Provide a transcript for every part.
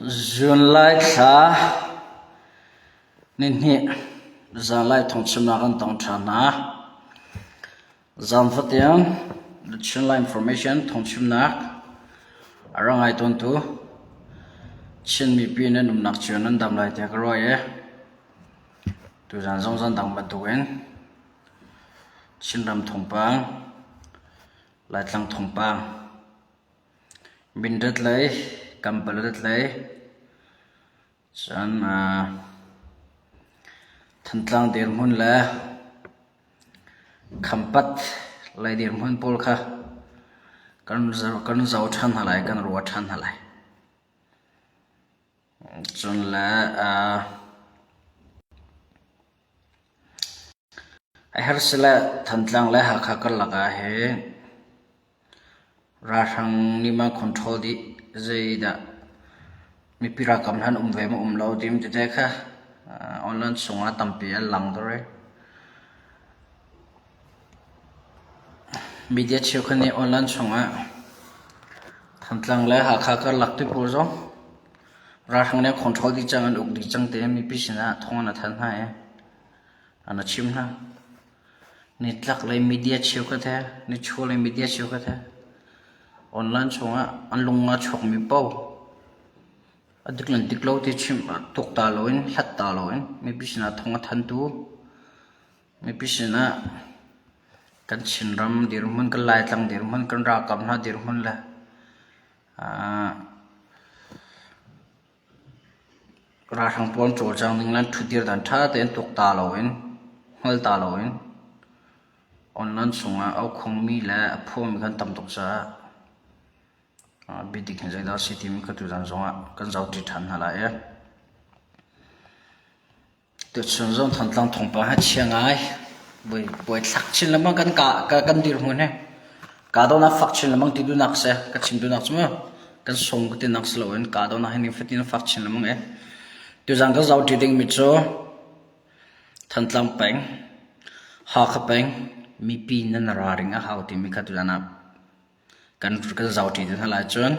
Zunlai thla nihnih zanlai thawngchimnak an tong ṭhan hna. Zan fatiang The Chinland Information thawngchimnak a ra ngai tawntu Chin mipi nan umnak cio nan dam lai tiah ka ruah i tuzan zong zan dang bantukin Chinram thawngpang, Laitlang thawngpang Mindat lei, Kanpalet lei, cun Thantlang dirhmun le Khampat lei dirhmun pawl kha kan zoh ṭhan hna lai, kan ruah ṭhan hna lai. Cun le a herh si le Thantlang le Hakha karlak ah hin ralhrang nih ma control dih zeidah mipi ralkap hna an um ve maw um lo timi tete kha online chungah tampi an lang tuk rih. Media cheukhat nih online chungah Thantlang le Hakha karlak ti pawl zong ralhrang nih control dih cang an uk dih cang ti mipi sinah thawng an thanh hna i an a chim hna. Nitlak lei media cheukhat he nichuah lei media cheukhat he online chungah an lung a chuakmi paoh a dik le dik lo ti chimh tuk ta loin hlat ta loin mipi sinah thawng a thantu Mipi sinah kan Chinram dirhmun, kan Laitlang dirhmun, kan ralkap hna dirhmun le ralhrang pawl an cawlcang ning le an ṭhutdir dan ṭha tein tuak ta loin, hngal ta loin online chungah a ukhuangmi le a phuangmi kan tam tuk caah biadik hi zeidah a si timi kha tuzan zongah kan zohṭi ṭhan hna lai i. Tuchun zong Thantlang thawngpang hi a chia ngai. Buaithlak chin lengmang kan kan dirhmun hi. Kahdohnak fak chin lengmang ti duhnak si. Ka chim duhnak cu mu kan sung ka tinak si loin kahdohnak hi nifatin a fak chin lengmang i. Tuzan kan zohṭi dingmi cu Thantlang peng, Hakha peng mipi nan ralring a hau timi kha tuzan ah Kan kan zohṭi te hna lai cun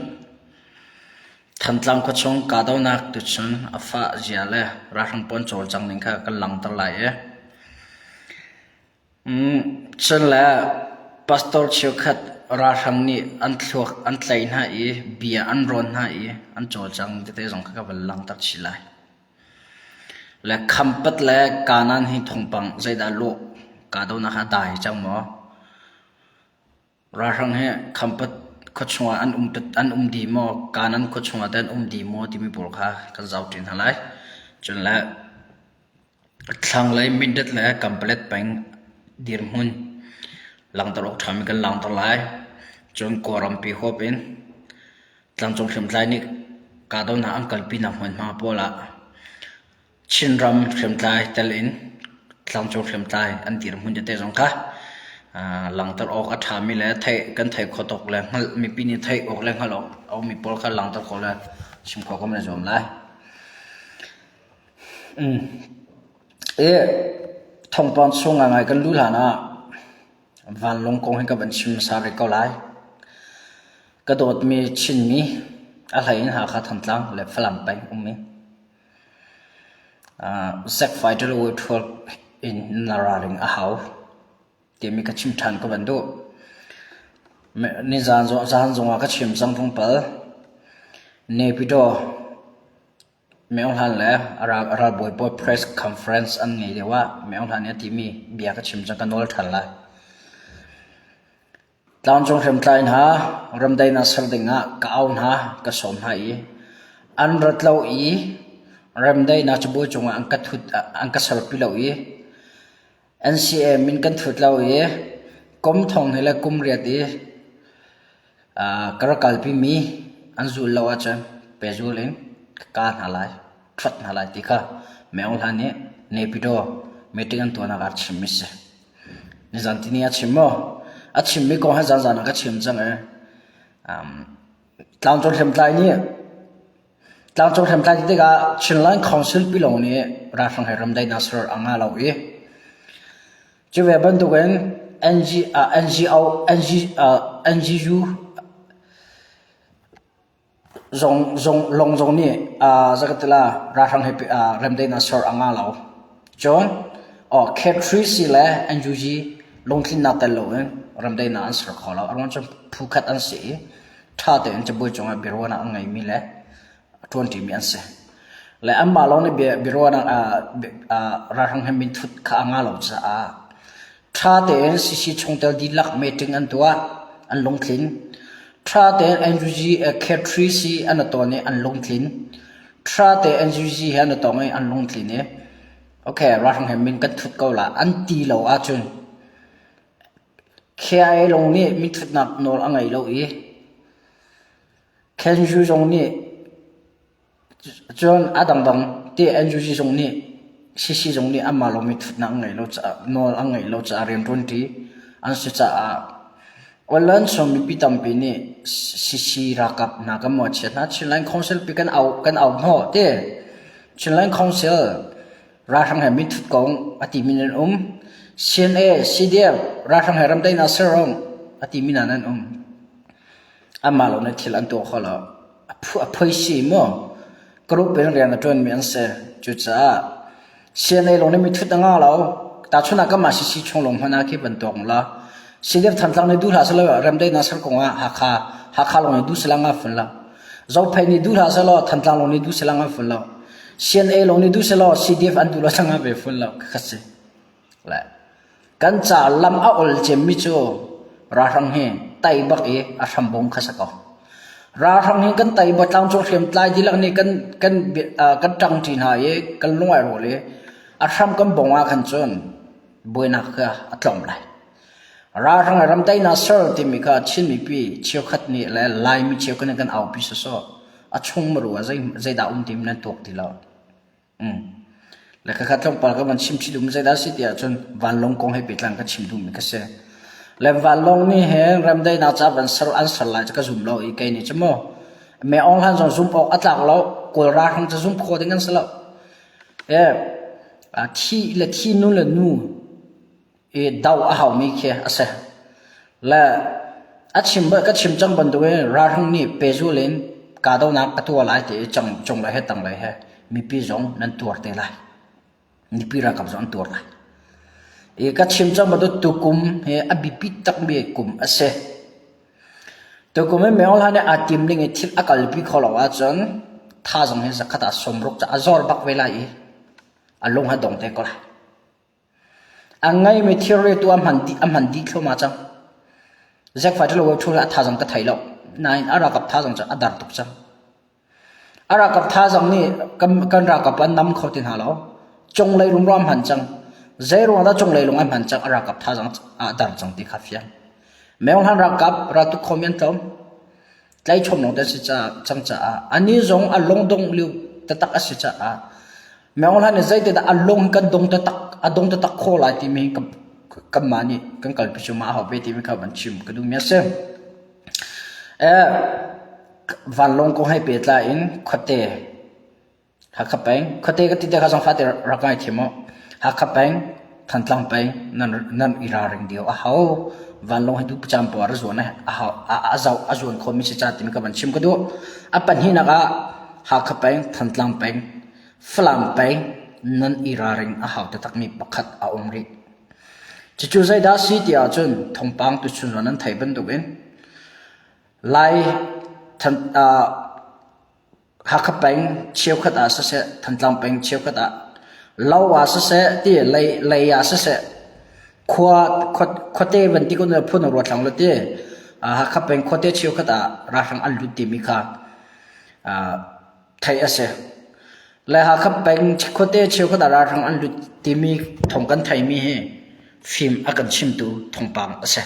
Thantlang khuachung kahdohnak tuchun a fah zia le ralhrang pawl an cawlcang ning kha kan langhter lai i cun le pastor cheukhat ralhrang nih an thluak an tlaih hna i bia an rawn hna i an cawlcang tete zong kha ka van langhter chih lai. Le Khampat le Kanaan hi thawngpang zeidah lawh kahdohnak ah a dai cang maw? Ralhrang hi Khampat khuachung ah an um dih maw, Kanan khuachung ah teh an um dih maw timi pawl kha kan zohṭi hna lai. Cun le thlanglei Mindat le Kanpalet peng dirhmun langhter awk ṭhami kan langhter lai. Cun Kawlrampi huap in tlangcung hriamtlai nih kahdohnak an kalpinak hmunhma pawl ah Chinram hriamtlai tel in tlangcung hriamtlai an dirhmun tete zong kha langhter awk a ṭhami le theih kan theih khawh tawk le hngalh mipi nih theih awk le hngalh awk a ummi pawl kha langhter khawh le chim khawh kan i zuam lai. I thawngpang chung ngai kan luh hlan ah vanlawng kong hi ka van chim hmasa rih ko lai. Ka dawtmi Chinmi a hlei in Hakha Thantlang le Falam peng ummi Zack fighter in na ralring a hau timi ka chim ṭhan ka van duh. Nizaan zongah ka chim cang tlawmpal. Naypyidaw Maung Hlan le a ralbawi pawl press conference an ngei lio ah Maung Hlan nih a timi bia ka chim cang ka nawl ṭhan lai. Tlangcung hriamtlai hna remdaihnak ser dingah ka auh hna, ka sawm hna i an rat lo i remdaihnak cabuai cungah an ka thut an ka serpi lo i NCA min kan thut lo i kum thong hnih le kum riat i ka rak kalpimi an zul lo ahcun pehzul in ka ka hna lai, ṭhuat hna lai ti kha Maung Hlan nih Naypyidaw meeting an tuahnak ah a chimmi a si. Nizan tini a chim maw? A chimmi kong hi zanzan ah ka chim cang i tlangcung hriamtlai nih tlangcung hriamtlai ti tikah Chinland Council pi lawng nih ralhrang he ramdaihnak ser a ngah lo i cu ve bantukin NG, uh, NGO, NG, uh, NGU. Zong zong lawng zong nih zakatila ralhrang he remdaihnak ser a ngah lo. Cun K3C le NUG lungtlinnak tel loin remdaihnak an ser kho lo. A ruang cu phu khat an si i ṭha tein cabuai cungah biaruahnak an ngeimi le a ṭuanṭimi an si. Le anmah lawng nih biaruahnak ralhrang he minthut kha a ngah lo caah ṭha tein CC chungtel dihlak meeting an tuah, an lungtlin. Ṭha tein NUG K3C an i tawn i an lungtlin. Ṭha tein NUG he an i tong i an lungtlin i okay ralhrang he min kan thut ko la an ti lo ahcun KIA lawng nih minthutnak nawl a ngei lo i Kenju zong nih cun a dangdang ti NUG zong nih CC zong nih anmah lawng minthutnak an ngeih lo caah nawl an ngeih lo caah rianṭuanṭi an si caah Online chung mipi tampi nih CC ralkap hna kan mawhchiat hna. Chinland Council pi kan au kan au hnawh ti. Chinland Council ralhrang he minthut kong a timi nan um. CNA, CDF ralhrang he ramdaihnak ser a timi hna nan um. Anmah lawng nih thil an tuah kho lo. A phoisi maw group in rian a ṭuanmi an si. Cucaah CNA lawng nih mithut a ngah lo. Tahchun ah kanmah CC chung lawng hmanh ah khi bantuk la. CDF Thantlang nih duh hlah selaw remdaihnak ser kong ah Hakha Hakha lawng nih duh sela nga fun lo. Zophei nih duh hlah selaw Thantlang lawng nih duh sela nga fun lo. CNA lawng nih duh selaw CDF an duh lo nga ve fun lo. Kha si. Le kan ca lam a ol cemmi cu ralhrang hi tai bak i a hrambong kha si ko. Ralhrang hi kan tai bak tlangcung hriamtlai dihlak nih kan kan kan ṭangṭi hna i kan lung ai rual i a hram kan bong ah khan cun buainak kha a tlawm lai. Ralhrang le ramdaihnak ser timi kha Chin mipi cheukhat nih le Laimi cheukhat nih kan aupi sawsawh a chung maru ah zei zeidah um timi nan tuak ti lo. Le khakha tlawmpal ka van chim chih duhmi zeidah a si ti ahcun vanlawng kong he pehtlai ka chim duhmi ka si. Le vanlawng nih hin remdaihnak ca van ser an ser lai cu ka zum lo i kei nih cu mu Me Aung Hlaing zong zumh awk a tlak lo. Kawl ralhrang cu zumh khawh ding an si lo. E, thi le thi nu le nu i doh a haumi khi a si. Le a chim ka chim cang bantukin ralhrang nih pehzul in kahdohnak a tuah lai ti i cang cunglei he tanglei he mipi zong nan tuar te lai. Mipi ralkap zong an tuar lai. I ka chim cang bantuk tukum hi a biapi takmi kum a si. Tukum hi Myo Hla nih aa tim ning i thil a kalpi kho lo ahcun thazaang hi zakhat ah 60 ca a zor bak ve lai i a lung a dong te ko lai. A ngeimi thilri tu a hman dih, a hman dih thluahmah cang. Zekfai ṭhalo ṭhu a thazaang ka thei lo. Nain a ralkap thazaang cu a dar tuk cang. A ralkap thazaang nih kan, kan ralkap an nam kho ti hna lo. Cunglei rumro a hman cang. Zei ruang dah cunglei lung a hman cang a ralkap thazaang a dar cang ti kha fiang. Meng hlan ralkap raltuk khomi an tlawm. Tlaichom lawng te si cang caah ani zong a lungdong liu taktak a si caah Meng hlan nih zeitidah a lung kan dong taktak a dong taktak khawh lai timi kanmah nih kan kalpi cu ma a hau ve timi kha van chim ka duhmi a si. Eh, vanlawng kong he pehtlai in khuate Hakha peng khuate ka ti te kha zong fate rak ngai thiam u. Hakha peng Thantlang peng nan nan i ralring dio a hau. Vanlawng hi duh caan poah a zuan a hau a zau a zuan khomi si ca timi ka van chim ka duh. A pahnihnak ah Hakha peng Thantlang peng Falam peng nan i ralring a hau taktakmi pakhat a um rih. Cucu zeidah si ti ahcun thawngpang tuchun zong nan theih bantukin Lai than, uh, Hakha peng cheukhat ah siseh, Thantlang peng cheukhat ah lo ah siseh, ti lei lei ah siseh, khua khuate van ti kun phun ruat hlang lo ti Hakha peng khuate cheukhat ah ralhrang an lut timi kha theih a si. Le Hakha peng khuate cheukhat ah ralhrang an lut timi thawng kan theimi hi fim a kan chimtu thawngpang a si.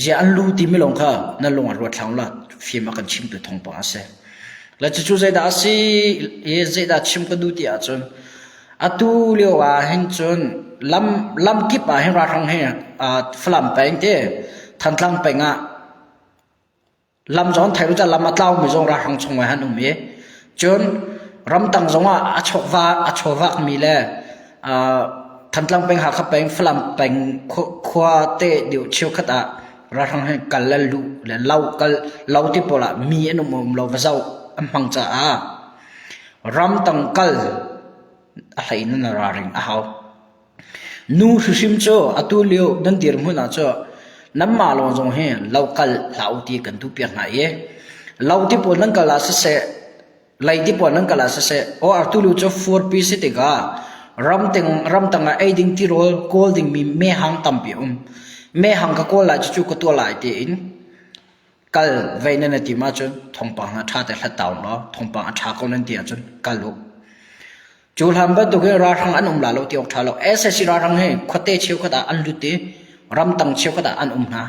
Ziah an lu timi lawng kha na lung ah ruat hlah la fim a kan chimtu thawngpang a si. Le cucu zeidah a si i zeidah chim ka duh ti ahcun atu lio ah hin cun lam lamkip ah hin ralhrang hi Falam peng te Thantlang peng ah Lam zong thei lo lam a tlaumi zong ralhrang chung ah an um i cun ramtang zong ah a chawkva a chawvakmi le Thantlang peng Hakha peng Falam peng khua te deuh cheukhat ah ralhrang he kal le luh le lo kal lo ti pawl ah mi an um um lo va zoh. an hmang caah ramtang kal a hlei in nan ralring a hau. Nu hrimhrim cu atu lio nan dirhmun ah cu nanmah lawng zong hi lo kal hlah u ti kan duhpiak hna i lo ti pawl nan kal ah siseh lei ti pawl nan kal ah siseh aw atu lio cu furpi si tikah ramteng ramtang ah ei ding tirawl kawl dingmi mehhang tampi a um. Mehhang ka kawl lai cucu ka tuah lai tiin kal vei nan i tim ahcun thawngpang hna ṭha te hlat ta u law thawngpang a ṭha ko nan ti ahcun kal u. Cu hlan bantukin ralhrang an um la lo ti awk ṭha lo. SAC ralhrang hi khuate cheukhat ah an lut i ramtang cheukhat ah an um hna,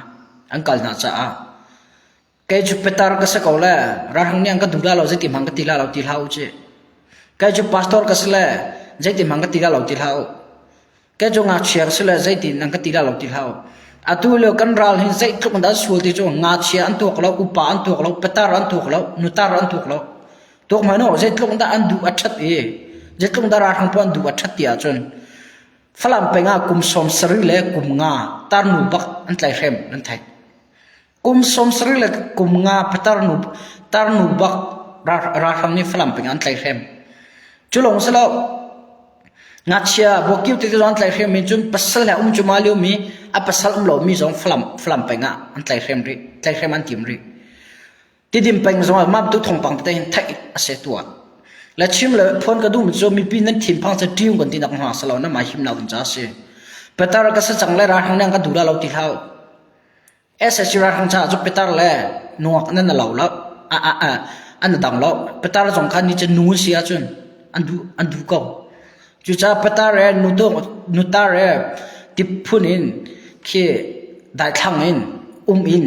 an kal hna caah kei cu Peter ka si ko le ralhrang nih an ka duh la lo zeiti hmang ka ti la lo ti hlah u ci. Kei cu pastor ka si le zeiti hmang ka ti la lo ti hlah u. Kei cu ngakchia ka si le zeitin an ka ti la lo ti hlah u. Atu lio kan ral hi zeitluk in dah an sual ti cu ngakchia an tuak lo, upa an tuak lo, patar an tuak lo, nutar an tuak lo. Tuak hmanh u, zeitluk in dah an duh a ṭhat i zeitluk in dah ralhrang pawl an duh a ṭhat ti ahcun Falam peng ah kum 70 le kum nga tarnu bak an tlaihrem nan theih. Kum 70 le kum nga tarnu tarnu bak ralhrang nih Falam peng ah an tlaihrem. Cu lawng si lo, ngakchia buakkiu tete zong an tlaihhrem mi cun pasal he um cuma lio mi a pasal um lomi zong Falam Falam peng ah an tlaihhrem rih, tlaihhrem an tim rih. Tidim peng zong ah mah tu thawngpang tete hin theih a si tuah. Le chim le phuan ka duh mi cu mipi nan thinphang cu ṭiung kan ti nak hnga si lo na mah himnak ding ca a si. Peter ka si cang le ralhrang nih an ka duh la lo ti hlah. SSC ralhrang caah cu Peter le nuak nan lo lo a a a an dang lo Peter zong kha ni cu nu si ahcun an duh an duh ko cucaah Peter e nu nutar e tiphun in khi daithlang in um in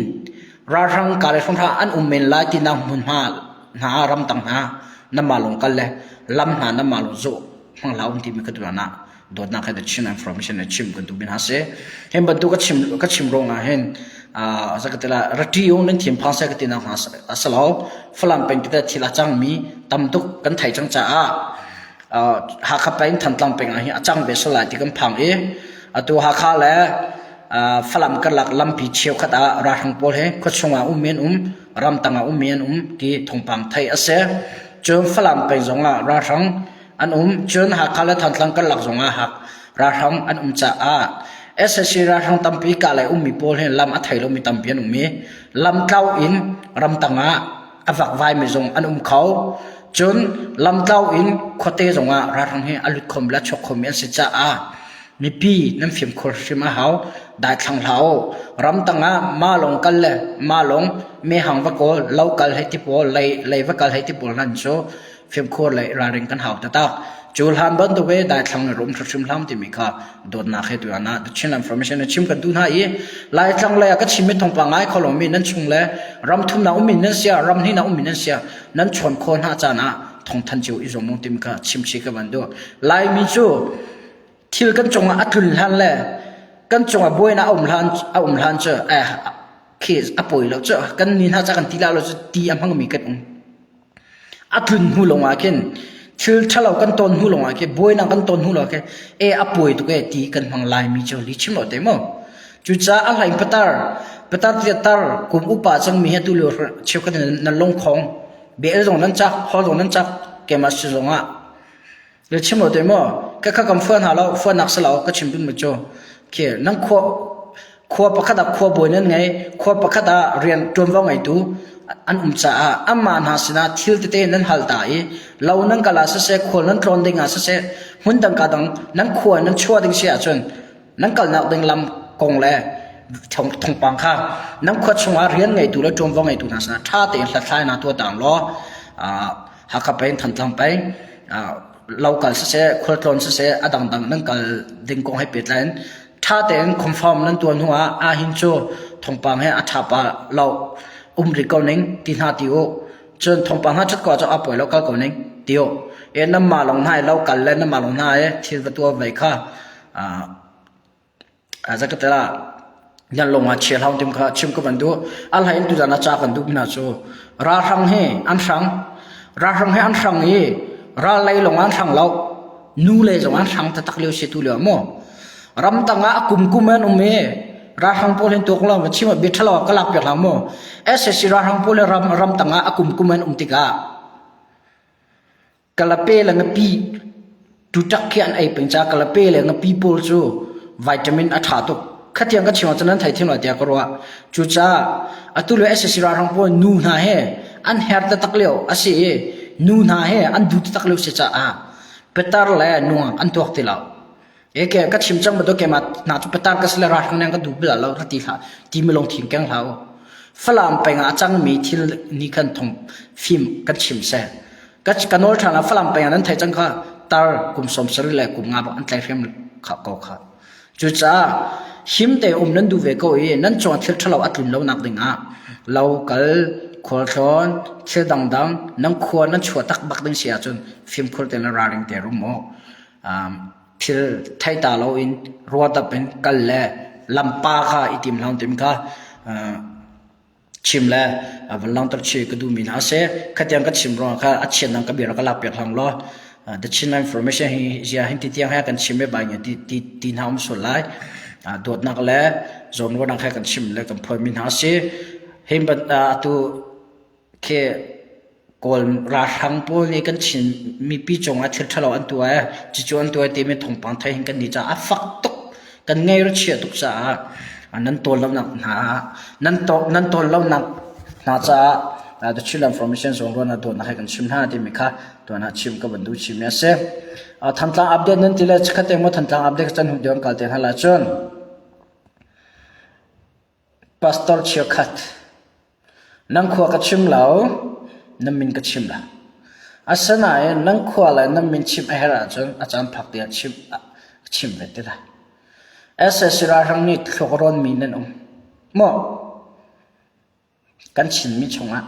ralhrang ka le hram an um men lai ti nak hmunhma hna ramtang hna namah lung kal le lam hna namah lung zawh hmang hlah um timi ka duh na dawtnak he the Chin information na chim kan duh mi hna si. Hin bantuk ka chim ka chim ruang ah hin zakatela rati ung nan thiam phang se ka ti nak hna asalo Falam peng tete thil a cang mi tam tuk kan thei cang caah Hakha peng Thantlang peng ah hin a cang ve salai ti kan phang i atu Hakha le Falam karlak lampi cheukhat ah ralhrang pawl he khuachung ah um mi an um ramtang ah um mi an um ti thawngpang theih a si. Cun Falam peng zong ah ralhrang an um. Cun Hakha le Thantlang karlak zongah Hak ralhrang an um caah sac ralhrang tampi kahlei ummi pawl hi lam a thei lomi tampi an um i lamtlau in ramtang ah a vakvaimi zong an um kho. Cun lamtlau in khuate zongah ralhrang hi a lut khomi le a chuak khomi an si caah mipi nan fimkhur hrim a hau. Daithlang hlah u. Ramtang ah mah lawng kal le mah lawng mehhang va kawl, lo kal hei ti pawl, lei, lei va kal hei ti pawl nan cu fimkhur le ralring kan hau taktak. Cu hlan bantuk i daithlang le rum hrimhrim hlam timi kha dawtnak he tuan ah The Chin Information na chim kan duh hna i Laitlang lei ah ka chimmi thawngpang ngai kho lomi nan chung le ram thumnak ummi nan sia ram hnihnak ummi nan sia nan chawn kho hna caan ah thawngthan cio i zuam timi kha chimchi ka van duh. Laimi cu thil kan cungah a tlun hlan le kan cungah buainak a um hlan a um hlan cu eh khi a pawi lo cu kan ni hna ca kan ti la lo cu ti a hmangmi kan um. A tlun hnu lawngah khin thil ṭhalo kan ton hnu lawngah khin buainak kan ton hnu lawngah khin e a puai tuk e ti kan hmang laimi cu li chim lo te mu. Cucaah a hlaing patar patar tiah tar kum upa cangmi hi atu lio cheukhat nan lungkhong bel zong nan cak hol zong nan cak keimah si zongah Le chim lo te maw ka kha kam fuan hna lo fuannak si lo ka chim ding cu khi nan khua khua pakhat ah khua bawi nan ngei khua pakhat ah rian ṭuanvo ngeitu an um caah anmah hna sinah thil tete nan hal ta i lo nan kal ah siseh khual nan tlawn ding ah siseh hmun dang ka dang nan khua nan chuah ding si ahcun nan kalnak ding lam kong le thawngpang kha nan khua chungah rian ngeitu le ṭuanvo ngeitu hna sinah ṭha tein hlathlainak tuah tang law Hakha peng Thantlang peng lo kal siseh khualtlawn siseh a dangdang nan kal ding kong he pehtlai in ṭha tein confirm nan tuah hnu ah ahhin cu thawngpang he a ṭha pah lo um rih ko ning ti hna ti u cun thawngpang hna ṭhat ko ahcun a pawi lo kal ko ning ti u e nanmah lawng hna i lo kal le nanmah lawng hna i thil va tuah ve kha Zakatela yan lawng ah chia hlau tim kha chim ka van duh. A hlei in tuzan ah ca kan duh hna cu ralhrang hi an hrang. Ralhrang hi an hrang i ral lei lawng an hrang lo. Nu lei zong an hrang taktak lio si tu lio maw. Ramtang ah a kum kum an um i ralhrang pawl hin tuak lo va chim ah bia ṭhalo ah ka lak piak hlah maw. SSC ralhrang pawl hi ram ramtang ah a kum kum an um tikah. Kalape le ngapi tutak khi an ei peng caah kalape le ngapi pawl cu vitamin a ṭha tuk. Khatiang ka chim ahcun nan thei thim lai tiah ka ruah. Cucaah atu le SSC ralhrang pawl nu hna he an her taktak lio a si i nu hna he an duh taktak lio si caah pitar le nungak an tuak ti lo. Eke ka chim cang bantuk keimah hna cu pitar ka si le ralhrang nih an ka duh bal lo ra ti hlah ti mi lungthin keng hlah u. Falam peng ah a cangmi thil nih khan thong fim kan chim seh. Ka ka nawl ṭhan ah Falam peng ah nan theih cang kha tar kum 70 le kum nga bak an tlaihrem kha ko kha. Cucaah him te um nan duh ve ko i nan cung thil ṭhalo a tlun lo nak ding ah lo kal khualtlawn thil dangdang nan khua nan chuah tak bak ding si ahcun fimkhur tein le ralring te rum u. Um, thil thei ta loin ruatap in kal le lampa kha i tim hlang tim kha uh, chim le van langhter chi ka duhmi hna a si. Khatiang ka chim ruangah kha a chiatnak ka bia ka lak piak hlang law the Chin information hi zia hin ti tiang he kan chim e bai nge ti ti ti hna um sual lai. Dawtnak le zawnruahnak he kan chim le kan phuan mi hna a si. Hi ban atu Khi Kawl ralhrang pawl nih kan Chin mipi cungah thil ṭhalo an tuah i cucu an tuah timi thawngpang theih hin kan nih caah a fak tuk. Kan ngei ra chia tuk caah nan tawl lonak hna nan to nan tawl lonak hna caah the Chin Information zong ruan ah dawtnak he kan chim hna timi kha tuan ah chim ka van duh chimi a si. Thantlang update nan ti le chikkhat te maw Thantlang update can hu deuh an kal te hna la cun Pastor cheukhat Nan khua ka chim lo, nan min ka chim lo. Asinain nan khua le nan min chim a herh ahcun a caan phak tiah chim, chim ve te lai. SSC ralhrang nih thluak rawnmi nan um. Maw? Kan Chinmi chungah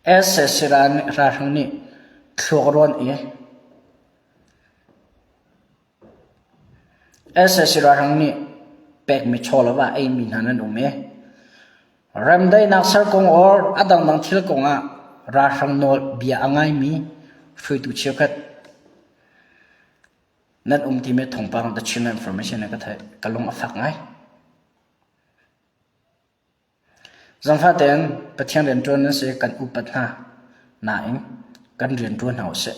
SSC ralhrang nih thluak rawn i Sac ralhrang nih pekmi chaw le va eimi hna nan um i remdaihnak ser kong or a dangdang thil kong ah ralhrang nawl bia a ngaimi hruaitu cheukhat nan um timi thawngpang The Chin Information in ka theih. Ka lung a fak ngai. Zangfah tein Pathian rianṭuan nan si kan upat hna nain kan rian ṭuan hna usih.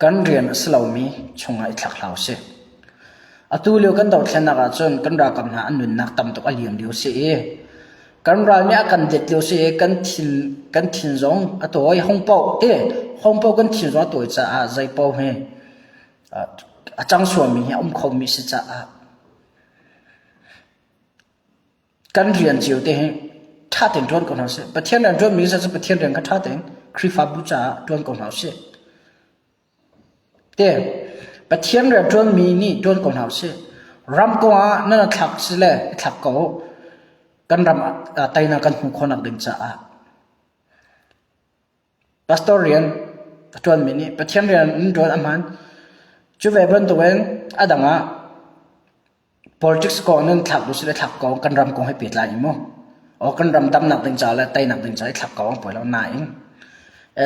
Kan rian a si lomi chungah i thlak hlah usih. Atu lio kan dothlennak ahcun kan ralkap hna an nunnak tam tuk a liam lio si i kan ral nih a kan det lio si i kan thin kan thin zong a tawi hong paoh te hong paoh kan thin zong a tawi caah zei paoh hi a cang sualmi hi a um khomi si caah Kan rian cio te hi ṭha tein ṭuan ko hna usih. Pathian rian ṭuanmi cu Pathian rian kha ṭha tein Khrihfabu caah ṭuan ko hna usih. Te, Pathian rian ṭuanmi nih ṭuan ko hna usih. Ram kong ah nan i thlak si le i thlak ko. Kan ram ah teinak kan hmuh khawhnak ding caah. Pastor rian a ṭuanmi nih Pathian rian an ṭuan a hmaan. Cu ve bantukin a dang ah Politics kong nan thlak duh si le thlak ko kan ram kong he pehtlai in mu. Aw kan ram damnak ding ca le teinak ding ca i thlak ko ang poi lo nain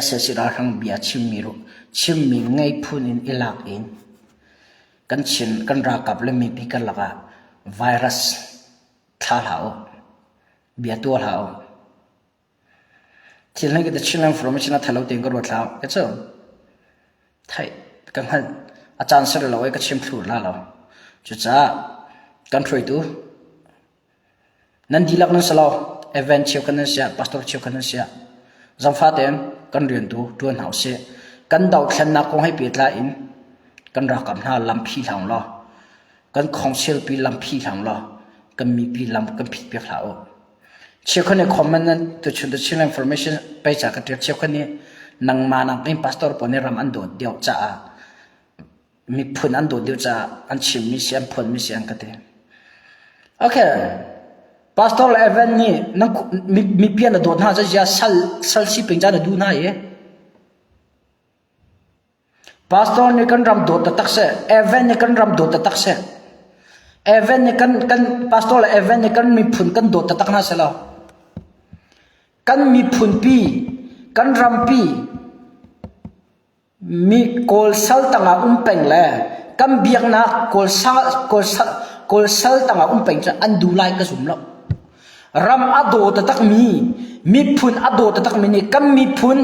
SAC ralhrang bia chimmi ru chimmi ngei phun in i lak in kan Chin kan ralkap le mipi karlak ah virus thla hlah u bia tuah hlah u Thil hi ka Chin information a thalo tein ka ruat hlah. Ka cu theih ka hngalh a caan ser lo i ka chim thlu la lo. Cucaah kan hruaitu nan dihlak nan si lo event cheukhat nan siah pastor cheukhat nan siah zangfah tein kan rian tu ṭuan hna usih. Kan dothlennak kong he pehtlai in kan ralkap hna lam phi hlah law kan khongsil pi lam phi hlah law kan mipi lam kan phit piak hlah u. Cheukhat nih comment nan tuchun the Chin information pei ca ka ṭial cheukhat nih nangmah nak in pastor pawl nih ram an dawt deuh caah miphun an dawt deuh caah an chimmi si an phuanmi si an ka ti. Okay. Pastor le Evan nih nan mipi an dawt hna zia sal sal si ping ca na duh hna i Pastor nih kan ram dawt taktak seh. Evan nih kan ram dawt taktak seh. Evan nih kan kan pastor le Evan nih kan miphun kan dawt taktak hna seh law. Kan miphun pi, kan rampi mi Kawl sal tangah um peng le kan biaknak Kawl sal Kawl sal Kawl sal tangah um peng cu an duh lai ka zum lo. Ram a daw taktak mi, miphun a daw taktak mi nih kan miphun.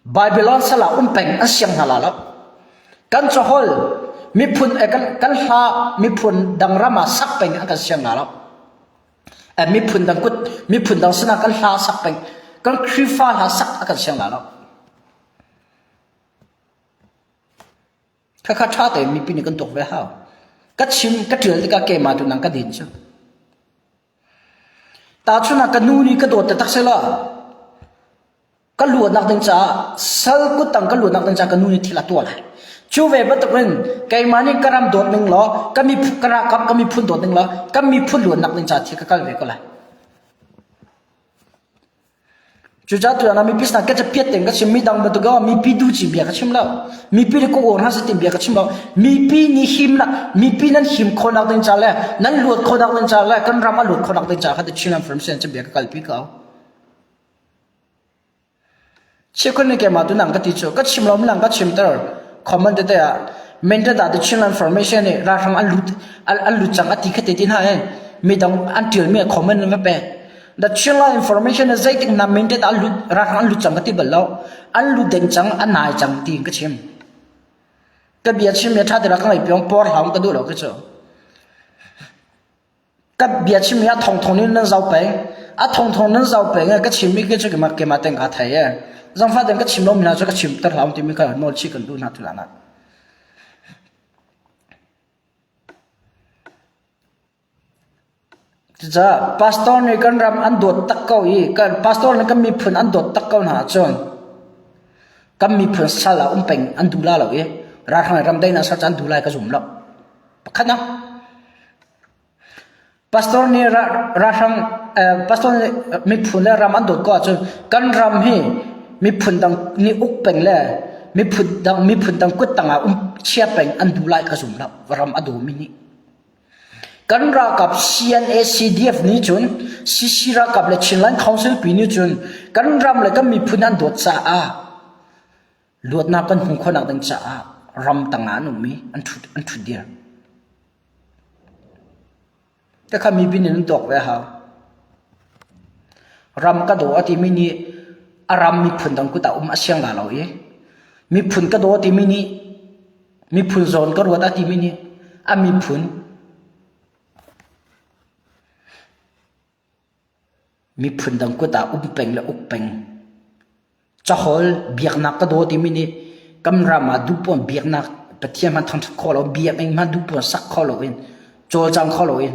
Babylon sal ah um peng an siang hna la lo. Kan caholh miphun eh, kan, kan hla miphun dang ram ah sak peng an kan siang hna lo. Eh, miphun dang kut miphun dang sinah kan hla sak peng kan Khrihfa hla sak a kan siang hna lo. Khakha ṭha tein mipi nih kan tuak ve hau. Ka chim ka ṭial tikah keimah tu nang ka din cu. Tahchun ah ka nu nih ka dawt taktak sehla ka luatnak ding caah sal kuttang ka luatnak ding caah ka nu nih thil a tuah lai. Cu ve bantukin keimah nih ka ram dawt ning law ka miphun ka ralkap ka miphun dawt ning law ka miphun luatnak ding caah thil ka kal ve ko lai. Cucaah tutan ah mipi sinah ka capiat tein ka chim mi dang bantuk ah mipi duh cin bia ka chim lo. Mipi nih ka aw hna seh ti bia ka chim lo. Mipi nih himnak, mipi nan him khawhnak ding ca le nan luat khawhnak ding ca le kan ram a luat khawhnak ding ca kha ti Chinland Forum sin bia ka kalpi ko. Chekhun nih keimah tu nang ka ti cu ka chim lo lang ka chimter comment tete ah mental da Chinland Formation nih ralhrang an lut an lut cang ati kha te ti hna in midang an tial mi comment na va pek The Chinland Information nih zeitik na minted an lut ralhrang an lut cang ka ti bal lo. An lut deng cang, an nai cang tiin ka chim. Ka bia chim mi ṭha te ka ngai piong por hlau ka duh lo ka cu. Ka bia chim mi a thong thong in nan zau peng. A thong thong nan zau peng ka chim mi ke cu kema kema teng ka thei e. Zangfa ten ka chim lo mi hna cu ka chim ter hlau timi kha nawl chi kan duh hna tu la na. Cucaah pastor nih kan ram an dawt tak ko i kan pastor nih kan miphun an dawt tak ko hna ahcun kan miphun sal ah um peng an duh la lo i ralhrang nih ramdaihnak ser cu an duh lai ka zum lo. Pakhat ah pastor nih ralhrang pastor nih miphun le ram an dawt ko ahcun kan ram hi miphun dang nih uk peng le miphun dang miphun dang kut tangah um chia peng an duh lai ka zum lo. Ram a dawmi nih. Kan ralkap CNA CDF nih cun CC ralkap le Chinland Council pi nih cun kan ram le kan miphun an dawt caah luatnak kan hmuh khawhnak ding caah ram tangah an um i an ṭhut an ṭhut dir. Takha mipi nih nan tuak ve hau. Ram ka daw a timi nih a ram miphun dang kut ah um a siang la lo i miphun ka daw timi nih Miphun zawn ka ruat a timi nih a miphun miphun dang kut ah um peng le uk peng. Caholh biaknak ka daw timi nih kan ram ah duhpuan biaknak Pathian hmanh thangṭhat khawh lo, biakinn hmanh duhpuan sak kho loin, cawlcang kho loin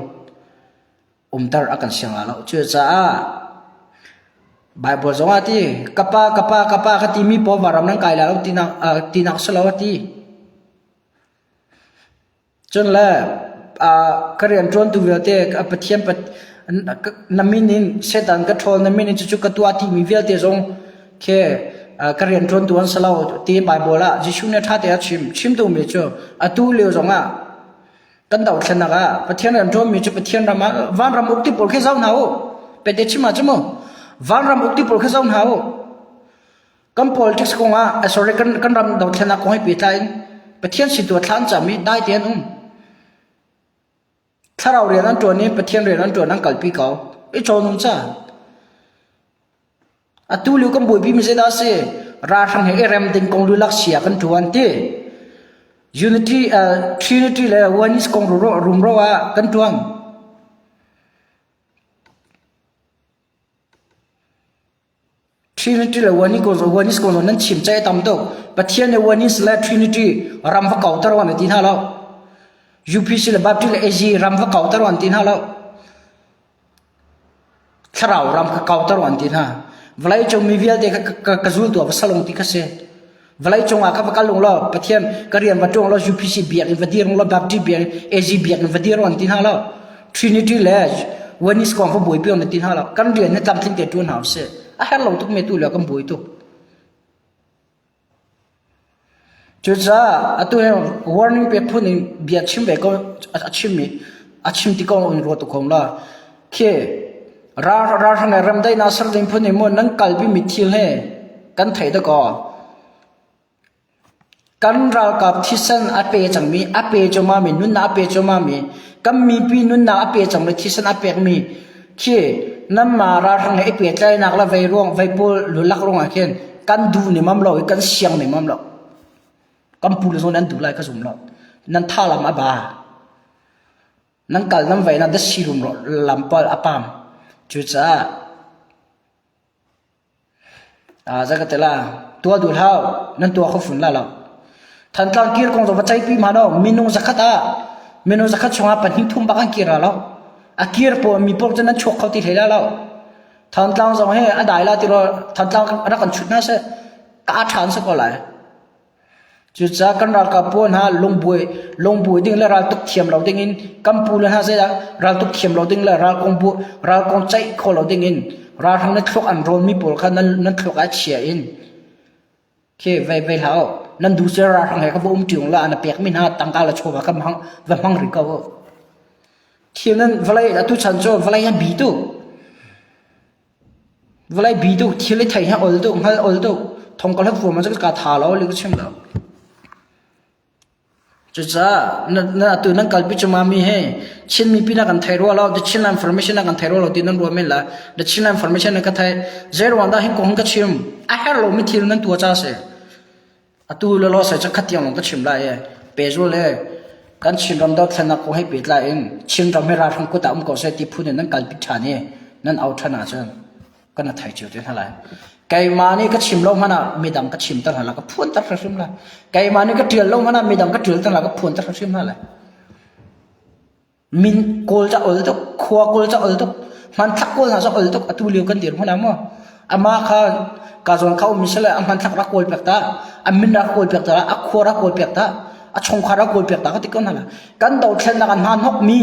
umter a kan siang lai lo. Cucaah Baibal zong ah ti ka pa ka pa ka pa ka timi pawl varam nan kai lai lo tinak uh, tinak si lo a ti. Cun le uh, ka rian ṭuantu vialte Pathian na min in Satan ka ṭhawl na min in cucu ka tuah timi vialte zong khi ka rian ṭuantu an si lo ti Baibal ah Jesuh nih ṭha te a chim. Chim duhmi cu atu lio zong ah Kan dothlennak ah Pathian rian ṭuanmi cu Pathian ram ah vanram ukti pawl khi zoh hna u. Pete chim ah cu mu. Vanram ukti pawl khi zoh hna u. Kan politics kong ah, eh, sorry, kan, kan ram dothlennak kong he pehtlai in Pathian sin tu ah thla an cam i dai te an um. Thlarau rian an ṭuan i Pathian rian an ṭuan an kalpi ko. I cawn um ca. Atu lio kan buaipi mi zeidah a si? Ralhrang he i rem ding kong lulak sia kan ṭuan ti. Unity, uh, Trinity le Oneness kong rumro ah kan ṭuan. Trinity le Oneness kong Oneness kong nan chim cai tam tuk. Pathian le Oneness le Trinity ram va kau tar wan ti hna lo. UPC le Baptist le AG ram va kau tar wan ti hna lo. Thlarau ram kha kauter an ti hna. Vawleicung mi vialte kha ka zultu ah va salung ti kha si. Vawleicung ah ka va kal ung law Pathian ka rian va ṭuang law UPC biakinn va dir ung law Baptist biakinn AG biakinn va dir an ti hna lo. Trinity le Oneness kong va buaipi an ti hna lo. Kan rian hi tlamtling te ṭuan hna usih. A herh lo tuk me tu le kan buai tuk. Cucaah atu hi warning pek phun in bia chim ve ko a chimmi a chim ti ko in ruat ko la. Khi ralhrang le remdaihnak ser ding phun in maw nan kalpi mi thil he kan theih dakaw. Kan ralkap thisen a pe cangmi a pe cuahmahmi nunnak a pe cuahmahmi kan mipi nunnak a pe cangmi thisen a pekmi khi nanmah ralhrang he i pehtlaihnak le vei ruang vei pawl lulak ruangah khin. Kan duh nemam lo i kan siang nemam lo. Kan pu le zong nan duh lai ka zum lo. Nan tha lam a ba. Nan kal nan vei na dasi rum lam pal a pam. Cucaah Zei ka ti la, tuah duh hlah nan tuah kho fun la lo. Thantlang kir kong zong va ceihpi hmanh u, minung zakhat ah minung zakhat chungah pahnih thum bak an kir la lo. A kir pawl mi pawl cu nan chuak kho ti hlei la lo. Thantlang zong hi a dai la ti rua Thantlang rak kan chut hna seh, ka ṭhan si ko lai. Cucaah kan ralkap pawl hna lungbuai lungbuai ding le raltuk thiam lo dingin kan pule hna zeidah raltuk thiam lo ding le ralkong bu ralkong ceih kho lo dingin ralhrang nih thluak an rawnmi pawl kha nan nan thluak ah chia in khi vei vei hlah u. Nan duh cu ralhrang he ka va um ṭi ung la na pekmi hna tangka le chawva ka hmang va hmang rih ko u. Thil nan vawlei atu chan cu vawlei a bi tuk. Vawlei bi tuk, thil i theih hi ol tuk, hngal ol tuk. Thong ka hlat vuam ah cun ka tha lo li ka chim lo. Cucaah na, na atu nan kalpi cuma mi he Chin mipi na kan thei rua lo, the Chin information na kan thei rua lo ti nan rua men la. The Chin information na ka thei. Zei ruang dah hin kong ka chim? A herh lo mi thil nan tua cha si. Atu le law sai cu khat tiang lawng ka chim lai i pehzul he kan Chinram dothlennak kong he pehtlai in Chinram hi ralhrang kut ah um ko seh ti phun in nan kalpi ṭhan i nan au ṭhan ahcun kan a thei cio te hna lai. Keimah nih ka chim lo hmanh ah midang ka chimter hna lai, ka phuanter hrimhrim lai. Keimah nih ka ṭial lo hmanh ah midang ka ṭialter lai, ka phuanter hrimhrim hna lai. Min kawl ca ol tuk, khua kawl ca ol tuk, hmanthlak kawl hna cu ol tuk. Atu lio kan dirhmun ah maw amah kha ka zawn kha um sile a hmanthlak rak kawl piak ta, a min rak kawl piak ta, a khua rak kawl piak ta, a chungkhar rak kawl piak ta ka ti ko hna la. Kan dothlennak ah hna hnok mi,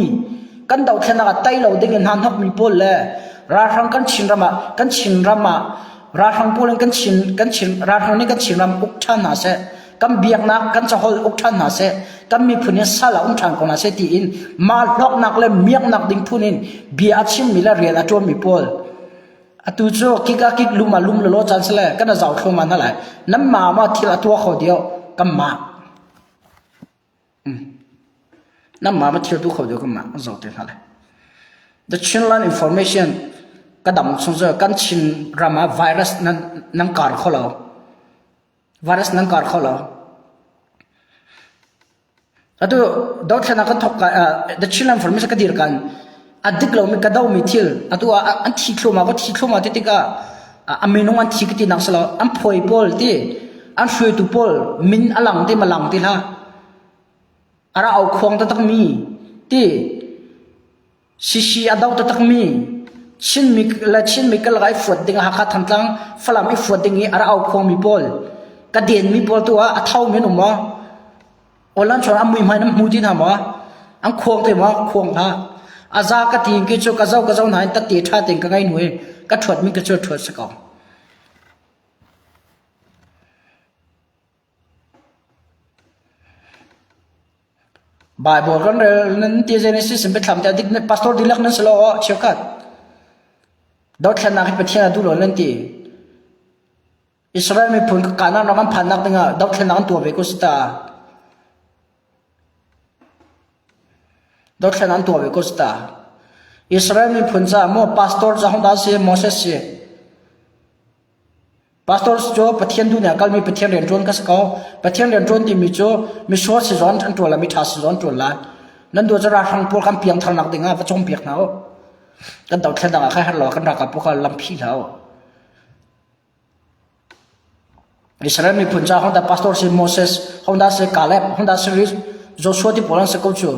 kan dothlennak ah tai lo ding in hna hnok mi pawl le ralhrang kan Chinram ah kan Chinram ah ralhrang pawl in kan Chin kan Chin ralhrang nih kan Chinram uk ṭhan hna seh. Kan biaknak kan caholh uk ṭhan hna seh. Kan miphun hi sal ah um ṭhan ko hna seh tiin mah hlawknak le miaknak ding phun in bia a chimmi le rian a ṭuanmi pawl atu cu kik ah kik lum ah lum lelaw caan si le kan a zau thluahmah hna lai. Nanmah ma thil a tuah kho dio kanmah. Nanmah ma thil tu kho dio kanmah kan zau te hna lai. The Chinland Information ka dam chung cu kan Chin ram ah virus nan nan kar kho lo. Virus nan kar kho lo. Atu dothlennak kan thok ka the Chinland Information ka dir kan a dik lomi ka domi thil atu ah an thi thluahmah ka thi thluahmah ti tikah a minung an thi ka ti nak si lo an phuai pawl ti an hruaitu pawl min a lang ti ma lang ti hlah a ra au khuang taktak mi ti Sisi a do taktak mi Chinmi le Chinmi ka lak i fuat ding Hakha Thantlang Falam i fuat ding i a ra au khuangmi pawl ka denmi pawl tu ah a tho men um maw Online chuan an muihmai nan hmu ti hna maw an khuang te maw khuang hlah a za ka ti in ki cu ka zo ka zo hna in tate tha tein ka ngei hnu i ka thuat mi ka cu thuat si ko Baibal kan rel nan ti Genesis in biathlam te dik pastor dihlak nan si lo aw cheukhat dothlennak hi Pathian a duh lo nan ti Israel miphun Kanaan ram an phannak dingah dothlennak an tuah ve ko si ta dothlennak an tuah ve ko si ta Israel miphun caah maw pastor ca hong dah si Moses si Pastor cu Pathian duhning a kalmi Pathian rianṭuan ka si ko. Pathian rianṭuan timi cu misual si zawn an ṭuan lai, miṭha si zawn ṭuan lai. Nan duh cu ralhrang pawl kan piangtharnak ding ah va cawnpiak hna u. Kan dothlennak ah kha herh lo kan ralkap pawl kha lam phih hlah u. Israel miphun ca Honda pastor si Moses, Honda si Caleb, Honda si Joshua ti pawl an si ko cu.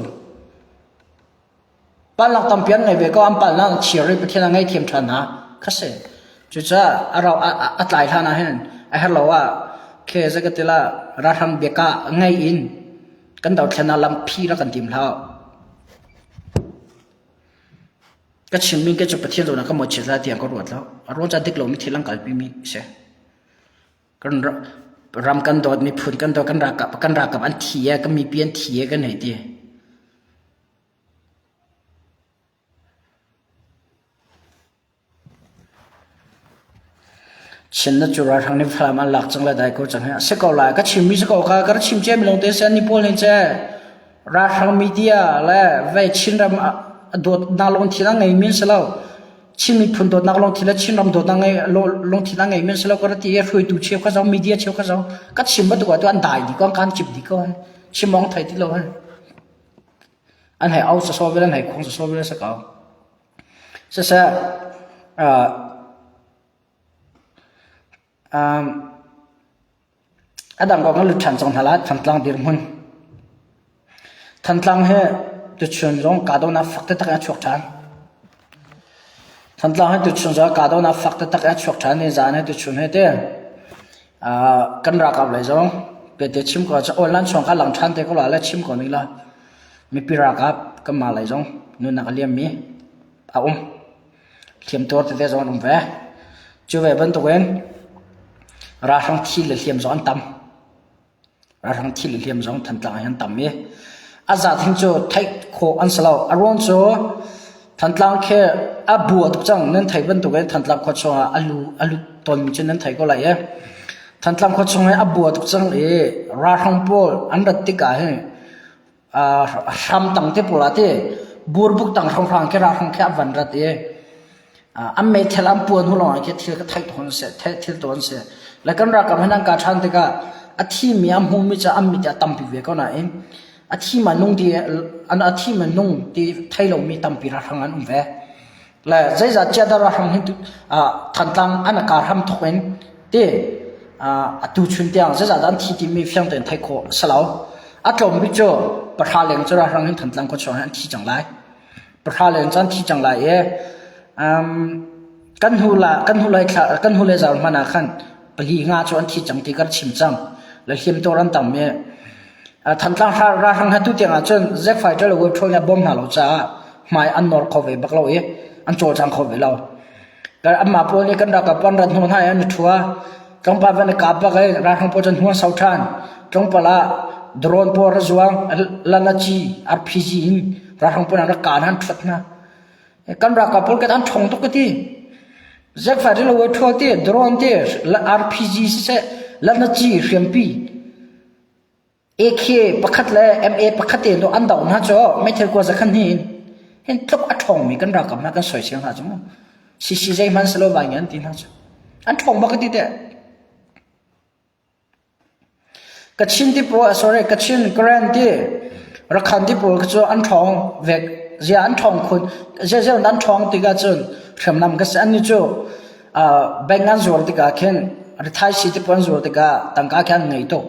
Palhnak tampi an ngei ve ko, an palhnak an chir i Pathian a ngaihthiam ṭhan hna. Kha si. Cucaah a rau a tlai hlan ah hin a herh lo ah khe zei ka ti la ralhrang biaka ngei in kan dothlennak lam phi rak kan tim hlah. Ka chimmi ke cu Pathian zawn ah ka mawhchiat lai tiang ka ruat lo. A ruang ca dik lomi thil an kalpi mi si. Kan ram kan dawt, miphun kan dawt, kan ralkap kan ralkap an thi e, kan mipi an thi e kan hei ti. Chin na cu ralhrang nih Falam an lak cang le dai ko cang hi a si ko lai. Ka chimmi si ko kha ka rak chim cia mi lawngte si an ni pawl nih ce ralhrang media le vei Chinram a dawt na lungthin a ngeimi an si lo. Chin miphun dawtnak lungthin le Chinram dawtnak ngei lungthin a ngeimi an si lo ka ti i hruaitu cheu kha zong media cheu kha zong ka chim bantuk ah tu an dai dih ko an kaan cip dih ko chim awng thei ti lo an hei au sawsawh vel an hei khuang sawsawh vel a si ko. Siseh A dang kong kan lut ṭhan cang hna lai. Thantlang dirhmun. Thantlang hi tuchun zong kahdohnak fak taktak in a chuak ṭhan. Thantlang hi tuchun zong kahdohnak fak taktak in a chuak ṭhan i zan hi tuchun hi ti kan ralkap lei zong pete chim ko ahcun online chung kha lang ṭhan te ko la le chim ko ning la mipi ralkap kanmah lei zong nunnak a liammi a um. Hliamtuar tete zong an um ve. Cu ve bantukin ralhrang thi le hliam zong an tam. Ralhrang thi le hliam zong Thantlang ah an tam i a zat hin cu theih khawh an si lo. A ruang cu Thantlang khi a bua tuk cang. Nan theih bantukin Thantlang khua chungah a lu a lut tawnmi cu nan theih ko lai i Thantlang khua chung hi a bua tuk cang i ralhrang pawl an rat tikah hin hram tang te pawl ah ti burbuk tang hrawnghrang khi ralhrang khi a van rat i an meithal an puan hnu lawngah khi thil ka theih tawn si thil tawn si le kan ralkap hin an ka ṭhan tikah a thimi a hmumi cu an mit a tampi ve ko nain a thi ma nung ti an a thi ma nung ti thei lomi tampi ralhrang an um ve Le zeizat chiah dah ralhrang hin Thantlang an kar hram thawk in ti atu chun tiang zeizat dah an thi timi fiang tein theih khawh a si lo. A tlawm bik cu pahra leng cu ralhrang hin Thantlang khua chung hin an thi cang lai. Pahra leng cu an thi cang lai i kan hnu la kan hnu lai thla kan hnu le zar hmanh ah khan pali nga cu an thi cang ti kan chim cang. Le hliamtuar an tam i Thantlang ralhrang he tu tiang ah cun Zack Fighter le Wave Troll nih a bawm hna lo caah hmai an nawr kho ve bak lo i an cawlcang kho ve lo. Anmah pawl nih kan ralkap an rat hnu hna i an i ṭhua. Tlawmpal van i kap bak i ralhrang pawl cu hnuan sau ṭhan. Tlawmpal ah drone pawl ra zuang, lanaci, RPG in ralhrang pawl an rak kah hna, an ṭhuat hna. Kan ralkap pawl kan an ṭhawng tuk ka ti. Zack Fighter le Wave Troll ti, drone ti, RPG siseh, lanaci hriampi AK pakhat le MA pakhat te an doh hna cu meithal kua zakhan hi hin tluk a ṭhawngmi kan ralkap hna kan soisel hna cu mu. CC zeihmanh si lo vai nge an ti hna cu. An ṭhawng bak ka ti teh. Kachin ti pawl, sorry, Kachin, Karen ti, Rakhan ti pawl cu an ṭhawng vek. Zia an ṭhawng khun. Zia zia an ṭhawng tikah cun hriamnam ka si. Annih cu bank an zuar tikah khin rithaisii te pawl an zuar tikah tangka khi an ngei tuk.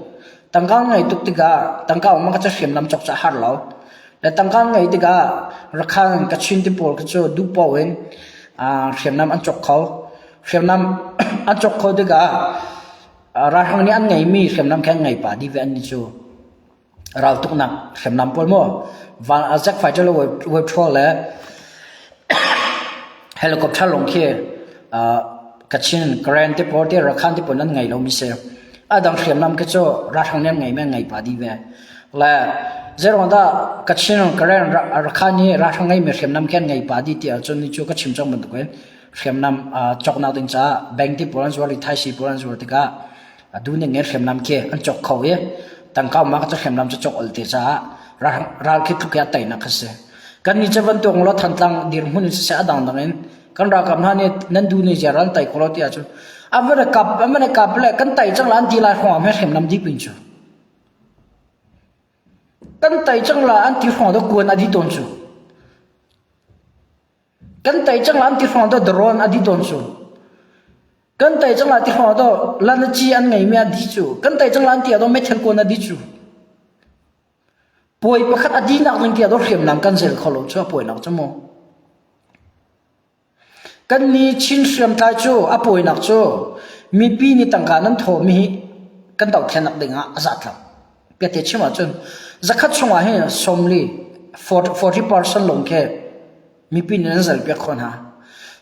Tangka an ngei tuk tikah tangka um ah hriamnam cawk cu a har lo. Le tangka an ngeih tikah Rakhan Kachin ti pawl khi cu duh paoh in hriamnam an cawk kho. Hriamnam an cawk kho tikah ralhrang nih an ngeihmi hriamnam khi an ngei pah dih ve annih cu. Raltuknak hriamnam pawl maw van jet fighter le wave patrol le helicopter lawng khi Kachin, Karen te pawl te Rakhan te pawl nan ngei lomi si. A dang hriamnam khi cu ralhrang nih an ngei mi an ngei pah dih ve. Le zeiruang dah Kachin, Karen, Rakhan hi ralhrang ngeimi hriamnam khi an ngei pah dih ti ahcun ni cu ka chim cang bantukin hriamnam cawknak ding caah bank te pawl an zuar i thaisi pawl an zuar tikah atu ning in hriamnam khi an cawk kho i tangka um ah cu hriamnam cu cawk ol te caah ral khi tluk i a teinak kha si. Kan nih cu bantuk lo Thantlang dirhmun in siseh a dangdang in kan ralkap hna nih nan duh ni ziar an tei ko lo ti ahcun a van i kap a van i kap le kan tei cang la an ti lai hrawng ah hriamnam dih pin cu. Kan tei cang la an ti hrawng do kuan a di tawn cu. Kan tei cang la an ti hrawng do drone a di tawn cu. Kan tei cang la ti hrawng do lanaci an ngeimi a di cu. Kan tei cang la an ti ah do meithal kuan a di cu. Puai pakhat a dinak ding tiah hriamnam kan zel kho lo cu a puainak cu mu. Kan ni Chin hriamtlai cu a puainak cu mipi nih tangka nan thawhmi hi kan dohthlennak ding ah a zat lo. Piate chim ahcun zakhat chungah hin sawmli 40% lawng khi mipi nih an zalpiak khawh hna.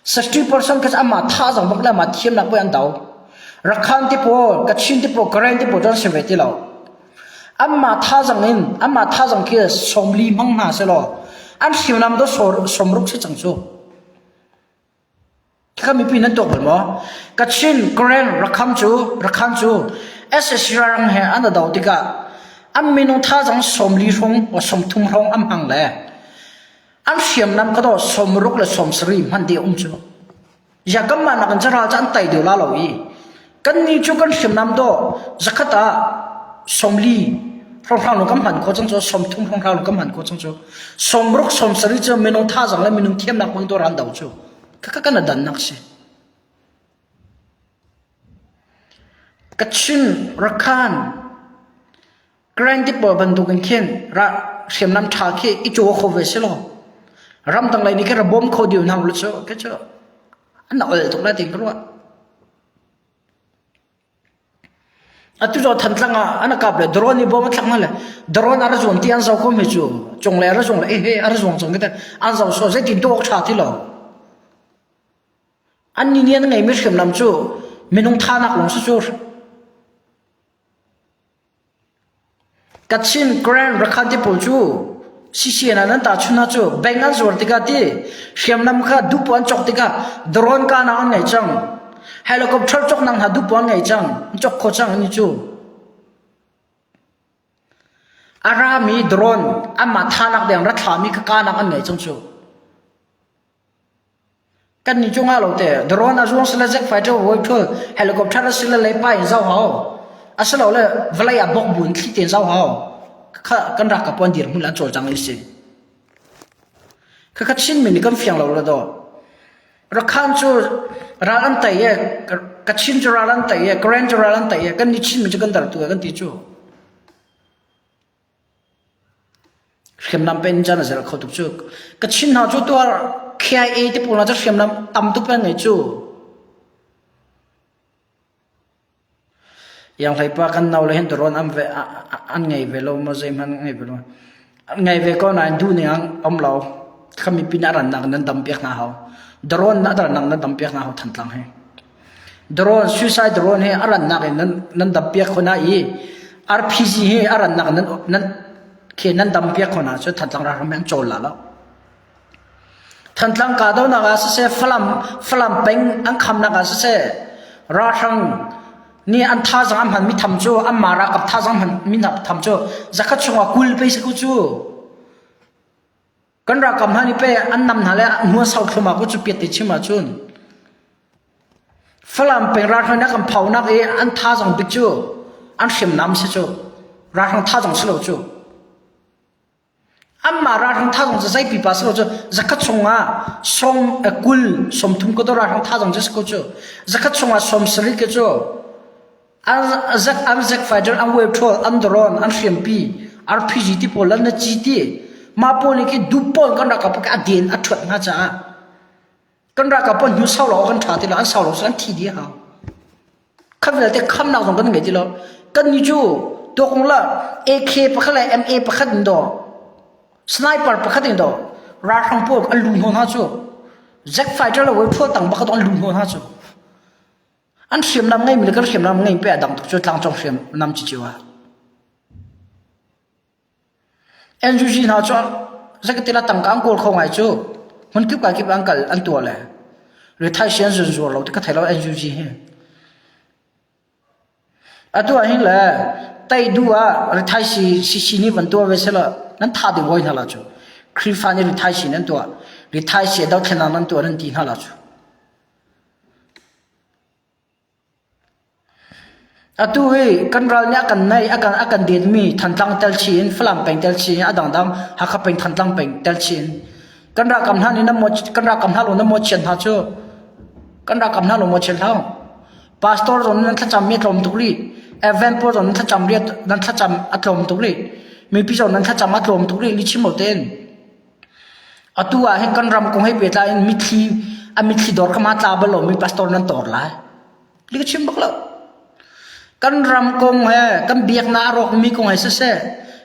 60% kha amah thazaang bak le amah thiamnak pei an do. Rakhan ti pawl, Kachin ti pawl, Karen ti pawl cu an si ve ti lo. Amah thazaang in, amah thazaang khi sawmli hmang hna selaw an hriamnam do sawmruk si cang cu. Khikha mipi nan tuak bal maw? Kachin, Karen, Rakham cu, Rakhan cu SSC rang he an do tikah an minung thazaang sawmli hrawng o sawmthum hrawng an hmang le an hriamnam ka do sawmruk le sawmsarih hman te um cu. Ya kanmah nakin cu ral cu an tei deuh la lo i kannih cu kan hriamnam dawh zakhat ah 40 hrawnghrang lawng kan hman khawh cang cu 30 hrawnghrang lawng kan hman khawh cang cu 60 70 cu minung thazaang le minung thiamnak hmang tu ran do cu khakha kan dannak si. Kachin, Rakhan, Karen pawl bantukin khin hriamnam ṭha khi i caw kho ve si law ramdang lei nih khin ra bawm kho dih hna u cu khi cu an ol tuk lai ti ka ruah. Atu cu Thantlang ah an kap le drone i bom a thlak hna le drone a ra zuang ti an zoh ko mi cu cunglei a ra zuang le eh he a ra zuang cang ti an zoh sawh zeitin tuah awk ṭha ti lo. Annih nih an ngeimi hriamnam cu minung thahnak lawng si cu. Kachin, Karen, Rakhan ti pawl cu CCN ah nan tahchunh hna cu bank an zuar tikah ti hriamnam kha duhpoah an cawk tikah drone kahnak an ngei cang. Helicopter cawknak hna duhpoah an ngei cang. An cawk kho cang ani cu. A rami drone anmah thahnak deng ra thlami kha kahnak an ngei cang cu. Kannih cu ngah lo te drone a zuang sile jet fighter voi thul helicopter a sile lei pa in zoh hau. Asilole vawlei ah bok bu in thli tein zoh hau. Kha kan rak ka puan dir hmun an cawlcang i si. Khakha Chinmi nih kan fiang lo le daw. Rakhan cu ral an tei e Kachin cu ral an tei e Karen cu ral an tei e kan nih Chinmi cu kan dar tu e kan ti cu. Hriamnam pen caan a zel kho tuk cu. Kachin hna cu tuar KIA te pawl hna cu hriamnam tam tuk an ngei cu. Iang hlei pa kan nau le hin drone an ve an ngei ve lo maw zeihmanh an ngei ve lo. An ngei ve ko nain duh ning an um lo. Kha mipi nih a rannak nan dam piak hna hau. Drone na rannak nan dam piak hna hau Thantlang hi. Drone, suicide drone hi a rannak in nan nan dam piak khona i RPG hi a rannak nan nan khi nan dam piak khona cu Thantlang ralhrang an cawl la lo. Thantlang kahdohnak ah siseh Falam Falam peng an khamnak ah siseh ralhrang nih an thazaang an hmanmi tham cu anmah ralkap thazaang hmanmi tham cu zakhat chungah 20 pei si ko cu. Kan ralkap hna nih pei an nam hna le hnu an sau thluahmah ko cu piat te chim ahcun. Falam peng ralhrang nih a kan phaunak i an thazaang bik cu an hriamnam si cu. Ralhrang thazaang si lo cu. Anmah ralhrang thazaang cu zei pipa si lo cu zakhat chungah sawm 20 30 ka do ralhrang thazaang cu si ko cu. Zakhat chungah 70 ke cu An zek fighter, an wave troll, an drone, an hriampi, RPG ti pawl an na ci ti. Mah pawl nih khi dup pawl kan ralkap a den a ṭhuat hna caah kan ralkap pawl hnu sau lo kan ṭha ti lo, an sau lo an thi dih hau. Khat vialte khamnak zong kan ngei ti lo. Kan nih cu tuakung la AK pakhat le MA pakhat in daw sniper pakhat in daw ralhrang pawl an lu hnaw hna cu jet fighter le wave troll tang bakhat an lu hnaw hna cu. An hriamnam ngeimi le kan hriamnam ngeimi pe a dang tuk cu tlangcung hriamnam cicio ah. NUG hna cu zeikatila tangka an kawl kho ngai cu hmun kip ka kip an kal an tuah le rithai si an zun zuar lo ti ka thei lo NUG hi. Atu ah hin le tei duh ah rithai si si nih van tuah ve sela nan tha ding hoi hna la cu. Khrihfa nih rithai si nan tuah rithai si dothlennak nan tuah nan ti hna la cu. Atu hi kan ral nih a kan naih, a kan a kan detmi Thantlang tel chih in, Falam peng tel chih in, a dangdang Hakha peng, Thantlang peng tel chih in kan ralkap hna nih nan maw kan ralkap hna lawng nan mawhchiat hna cu. Kan ralkap hna lawng mawhchiat hlah. Pastor zong nan thlacam mi a tlawm tuk rih. Advent pawl zong nan thlacam riat nan thlacam a tlawm tuk rih. Mipi zong nan thlacam a tlawm tuk rih lihchim lo tein. Atu ah hin kan ram kong he pehtlai in mitthli a mitthli dor kha ma tla bal lomi pastor nan tor lai. Li ka chim bak lo. Kan ram kong he kan biaknak a rawkmi kong he siseh,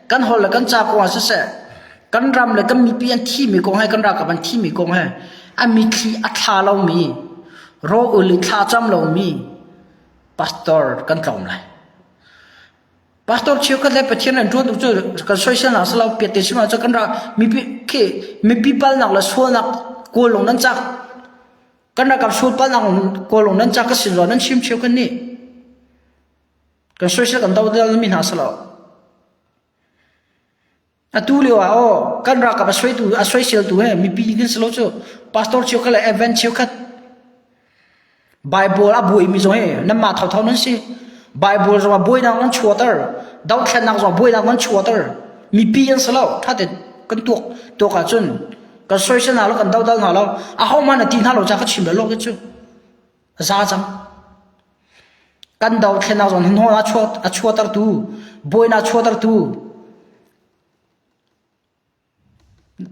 kan holh le kan ca kong ah siseh, kan ram le kan mipi an thimi kong he kan ralkap an thimi kong he a mitthli a thla lomi, raw-ul i thla cam lomi pastor kan tlawm lai. Pastor cheukhat le Pathian an ṭuan tuk cu kan soisel hna silo piat te chim ahcun kan ra mipi khi mipi palnak le sualnak kawl lawng nan cak kan ralkap sual palnak kawl lawng nan cak ka sin nan chim cheukhat nih kan soisel kan do mi hna silo atu lio ah aw kan ralkap a soitu a soiseltu he mipi kan si lo cu pastor cheukhat le event cheukhat. Bible a buaimi zong hi nanmah thotho nan si. Bible zong ah buainak nan chuahter. Dohthlennak zong ah buainak nan chuahter. Mipi an si lo. Ṭha tein kan tuak tuak ahcun kan soisel hna lo, kan dodal hna lo. Ahohmanh a ti hna lo ca ka chim lo khi cu. A za cang. Kan dothlennak zong hnawl a chuah a chuahtertu, buainak chuahtertu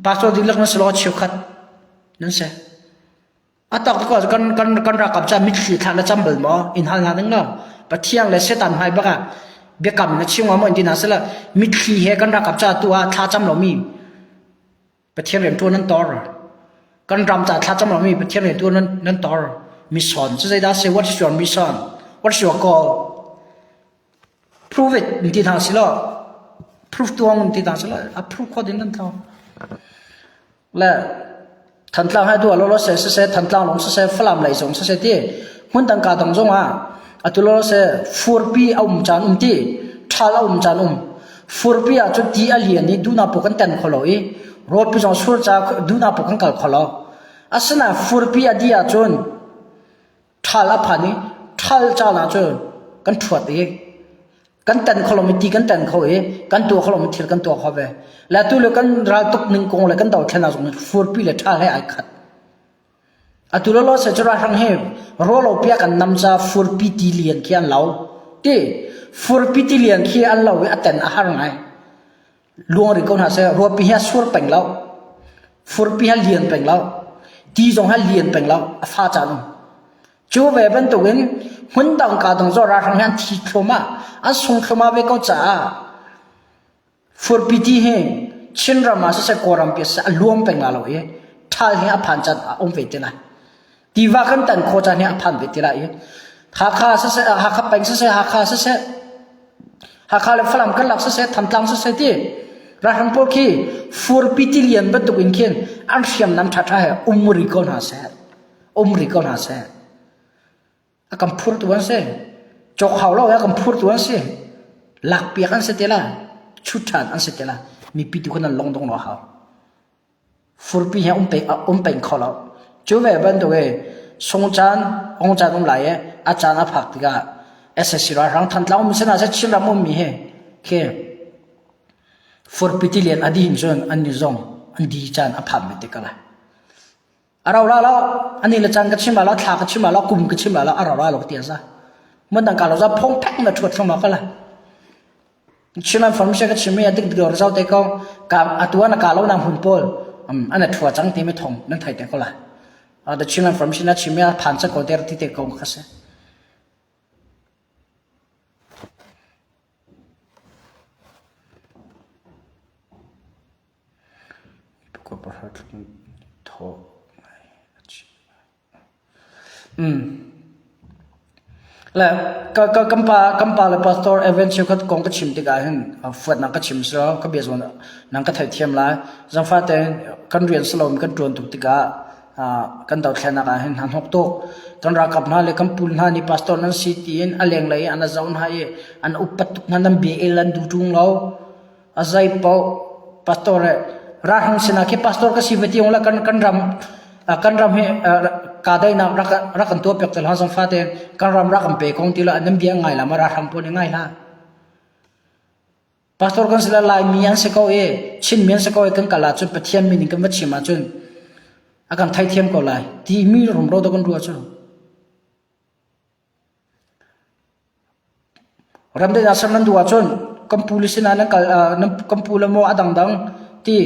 Pastor dihlak nan si lo cheukhat nan si. A tak ko kan kan kan rakap ca mitthli thla na cam bal maw in hal hna ding lo. Pathian le Satan hmai bak ah biakam na chim maw in ti hna sila mitthli he kan rakap ca tu ah thla cam lomi Pathian rian tuan nan tor. Kan ram ca thla cam lomi Pathian rian tuan nan nan tor. Mission cu zeidah si what is your mission? What is your goal? Prove it in ti hna si law proof tuang in ti hna si law a proof kho ding kan tlo. Le Thantlang hai tu lo se se se Thantlang long se se Falam lei zong se se ti hmun dang ka dang zong ah atu lo se furpi a um caan um ti ṭhal a um caan um furpi ah cun ti a lian i duhnak paoh kan ten kho lo i rawlpi zong sur ca duhnak paoh kan kal kho lo asinain furpi a dih ahcun ṭhal a phan i ṭhal caan ahcun kan ṭhuat i kan tan kho lomi ti kan tan kho i kan tuah kho lomi thil kan tuah kho ve. Le atu le kan raltuk ning kong le kan dothlennak zong furpi le ṭhal he ai khat. Atu lo lo se cu ralhrang hi rawlo piak an nam ca furpi ti lian khi an lo. Ti furpi ti lian khi an lo i a ten a har ngai. Luang rih ko hna seh ruahpi hi a sur peng lo. Furpi hi a lian peng lo. Ti zong hi a lian peng lo. A fa caan um. Cu ve bantukin hmun dang ka dang zaw ralhrang hi an thi thluahmah, an sung thluahmah ve ko caah furpi ti hi Chinram ah siseh Kawlram pi ah siseh a luang peng la lo i ṭhal hi a phan caan a um ve te lai. Tiva kan tan khawh caan hi a phan ve te lai i Hakha siseh Hakha peng siseh Hakha siseh Hakha le Falam kan lak siseh Thantlang siseh ti ralhrang pawl khi furpi tilian bantuk in khin an hriamnam ṭhaṭha he um rih ko hna seh. Um rih ko hna seh. A kan phurtu an si. Cawk hau lo a kan phurtu an si. Lakpiak an si te la. Chut ṭhan an si te la. Mipi tu kha nan lung dong lo hau. Furpi he um peng um peng kho lo. Cu ve bantuk i sung caan, ong caan um lai i a caan a phak tikah SSC ralhrang Thantlang um sinah seh Chinram ummi hi khi furpi tilian a din cun an ni zong an di caan a phan ve te ko lai. A rau la lo, ani le caan ka chim la lo, thla ka chim la lo, kum ka chim la lo, a rau la lo ti a za. Mun dang ka lo za phong phek na thuat thluahmah ko la. Chinland Formation ka chim i a dik dik zau te ko ka atu na ka lo nang hun pawl an a thua cang ti mi thong nan thai te ko la. The Chinland Formation na chim i a phan cang ko der ti te ko kha si. Le kan pa kan pa le pastor Evan cheukhat kong ka chim tikah hin fuatnak ka chim si lo ka bia zawn nang ka theihthiam lai. Zangfah tein kan rian si loin kan ṭuan tuk tikah kan dothlennak ah hin hna hnok tuk. Kan ralkap hna le kan pul hna nih pastor nan si tiin a lenglei in an zoh hna i an upat tuk hna nan bia el an duh ṭung lo. A zei paoh pastor he ralhrang sinah khi pastor ka si va ti la kan kan ram kan ram hi kahdaihnak rak rak kan tuah piak te hlah zong fate kan ram rak kan pe kong ti la nan bia ngai la ma ralhrang pawl nih ngai hlah. Pastor kan si la Laimi an si ko i Chinmi an si ko i kan kal ahcun Pathian min in kan va chim ahcun a kan theithiam ko lai timi rumro to kan ruah cu. Ramdaih ah ser nan duh ahcun kan pu le sinah nan kal kan pu le maw a dangdang ti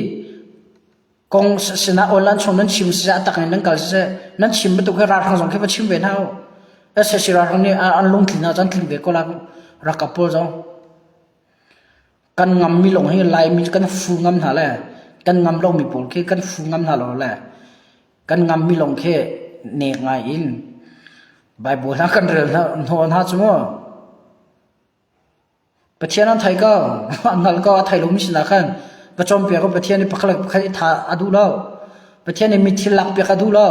kong sinah online chung nan chim siseh a tak in nan kal siseh nan chim bantuk hi ralhrang zong khi va chim ve hna u. SAC ralhrang nih an lungtlin ahcun tling ve ko lai ralkap pawl zong. Kan ngammi lawng hi Laimi kan fu ngam hna le kan ngam lomi pawl khi kan fu ngam hna lo le kan ngammi lawng khi nek ngai in Bible hna kan rel hna hnawh hna cu mu. Pathian an thei ko, an hngal ko, a thei lomi sinah khan va cawnpiak u Pathian nih pakhat le pakhat i tha a duh lo. Pathian nih mi thil lakpiak a duh lo.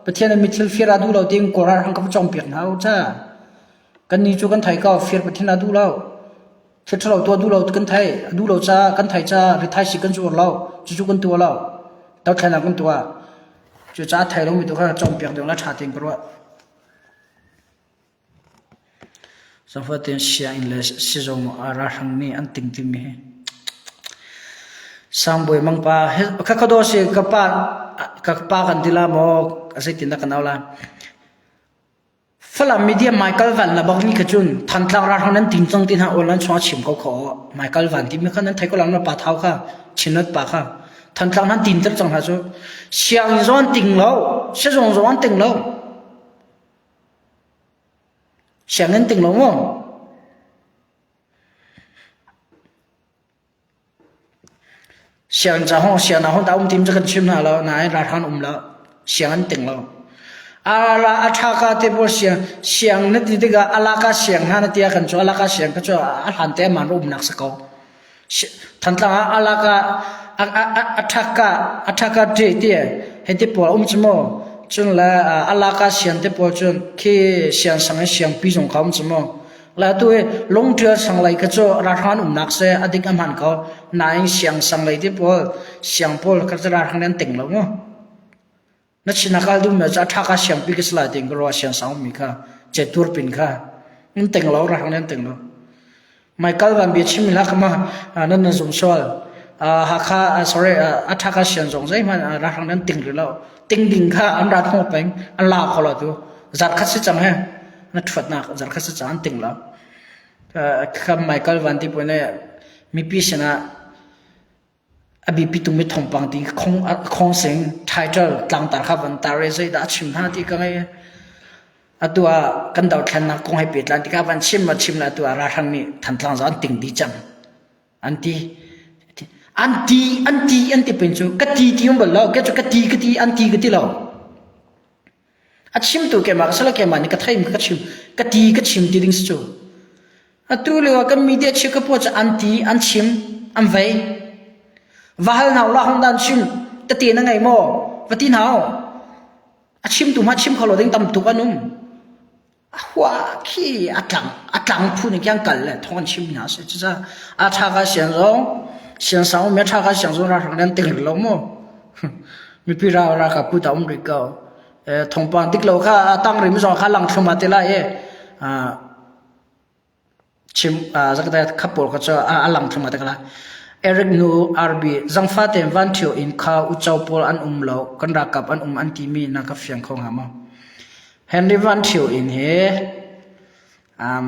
Pathian nih mi thil fir a duh lo tiin Kawl ralhrang ka va cawnpiak hna u ca. Kannih cu kan thei ko, fir Pathian a duh lo. Thil ṭhalo tuah duh lo kan thei, a duh lo caah kan thei caah rithaisii kan zuar lo, cucu kan tuah lo. Dothlennak kan tuah. Cucaah thei lomi tu kha cawnpiak ding le ṭha tein ka ruah. Zafatein sianginn le sizung ah ralhrang nih an ting timi hi. Sangbawi mangpa khakha si ka pa ka pa kan ti la maw zeitin dah kan au la. Falam media Michael Van la bak ni kha cun Thantlang ralhrang nan ting cang ti hna online chung a chim ko kho Michael Van timi kha nan thei ko lang na pa thau kha Chinat pa kha Thantlang nan tin ter cang hna cu sianginn zong an ting lo sizung zong an ting lo Sianginn ting lo maw? Sianginn ca hong sianginn hong ta um tim cu kan chim hna lo nain ralhrang um lo sianginn ting lo. A tha ka te pawl siang siang na ti tikah alaka siang hna na tia kan cu alaka siang ka cu a hlan te man um nak sa ko. Thantlang ah alaka a ṭhaka a ṭhaka ṭe ti hei ti pawl a um cu maw cun le alaka sian te pawl cun khi sian sang i siangpi zong kha um cu maw le atu hi lungṭial sang lei kha cu ralhrang umnak si a dik a hman ko nain siang sang lei ti pawl siang pawl kha cu ralhrang nih an ting lo mu. Na chin a kal duhmi cu a ṭha ka siangpi ka si lai tiin ka ruah siangsang ummi kha cetur pin kha nan teng lo ralhrang nan teng lo. Michael van bia chim hlah kama nan nan zum sual. Hakha sorry a ṭha ka sian zong zeihmanh ralhrang nan ting rih lo. Ting ding kha an rat hngawk peng an la kho lo tu. Zarkhat si cang he na ṭhuatnak zarkhat si cang an ting lo. Kha Michael van ti puai mipi sinah A biapi tukmi thawngpang ti khawngsing title tlangtar kha van tar i zeidah a chim hna ti ka ngei. Atu ah kan dothlennak kong he pehtlai tikah van chim ma chim le atu ah ralhrang nih Thantlang zong an ting dih cang. An ti. An ti, an ti, an ti pin cu ka ti ti um bal lo. Ke cu ka ti, ka ti, an ti ka ti lo. A chimtu keimah ka si lo keimah nih ka theimi ka chim ka ti ka chim ti ding si cu. Atu lio ah kan media chia ka pawl cu an ti an chim an vei. Va hal hna la hong dan chim tete na ngei maw va ti hna a chimtu hma chim kho lo ding tam tuk an um. A hua khi a tlang a tlang phu nih khan kal le thong an chim hna si cucaah a tha ka sian zong sian sang um tha ka siang zong ra hrang nan ting lo mu mipi ra ra ka pu ta um ri ko thongpang dik lo kha a tang rim zong kha lang thluma te lai e Chim zakata kha pawl kha cu a lang thluahmah te ko lai. Eric nu RB zangfa tein Van Thio inn kha uco pawl an um lo kan ralkap an um an timi na ka fiang kho hnga maw? Henry Van Thio inn hi um,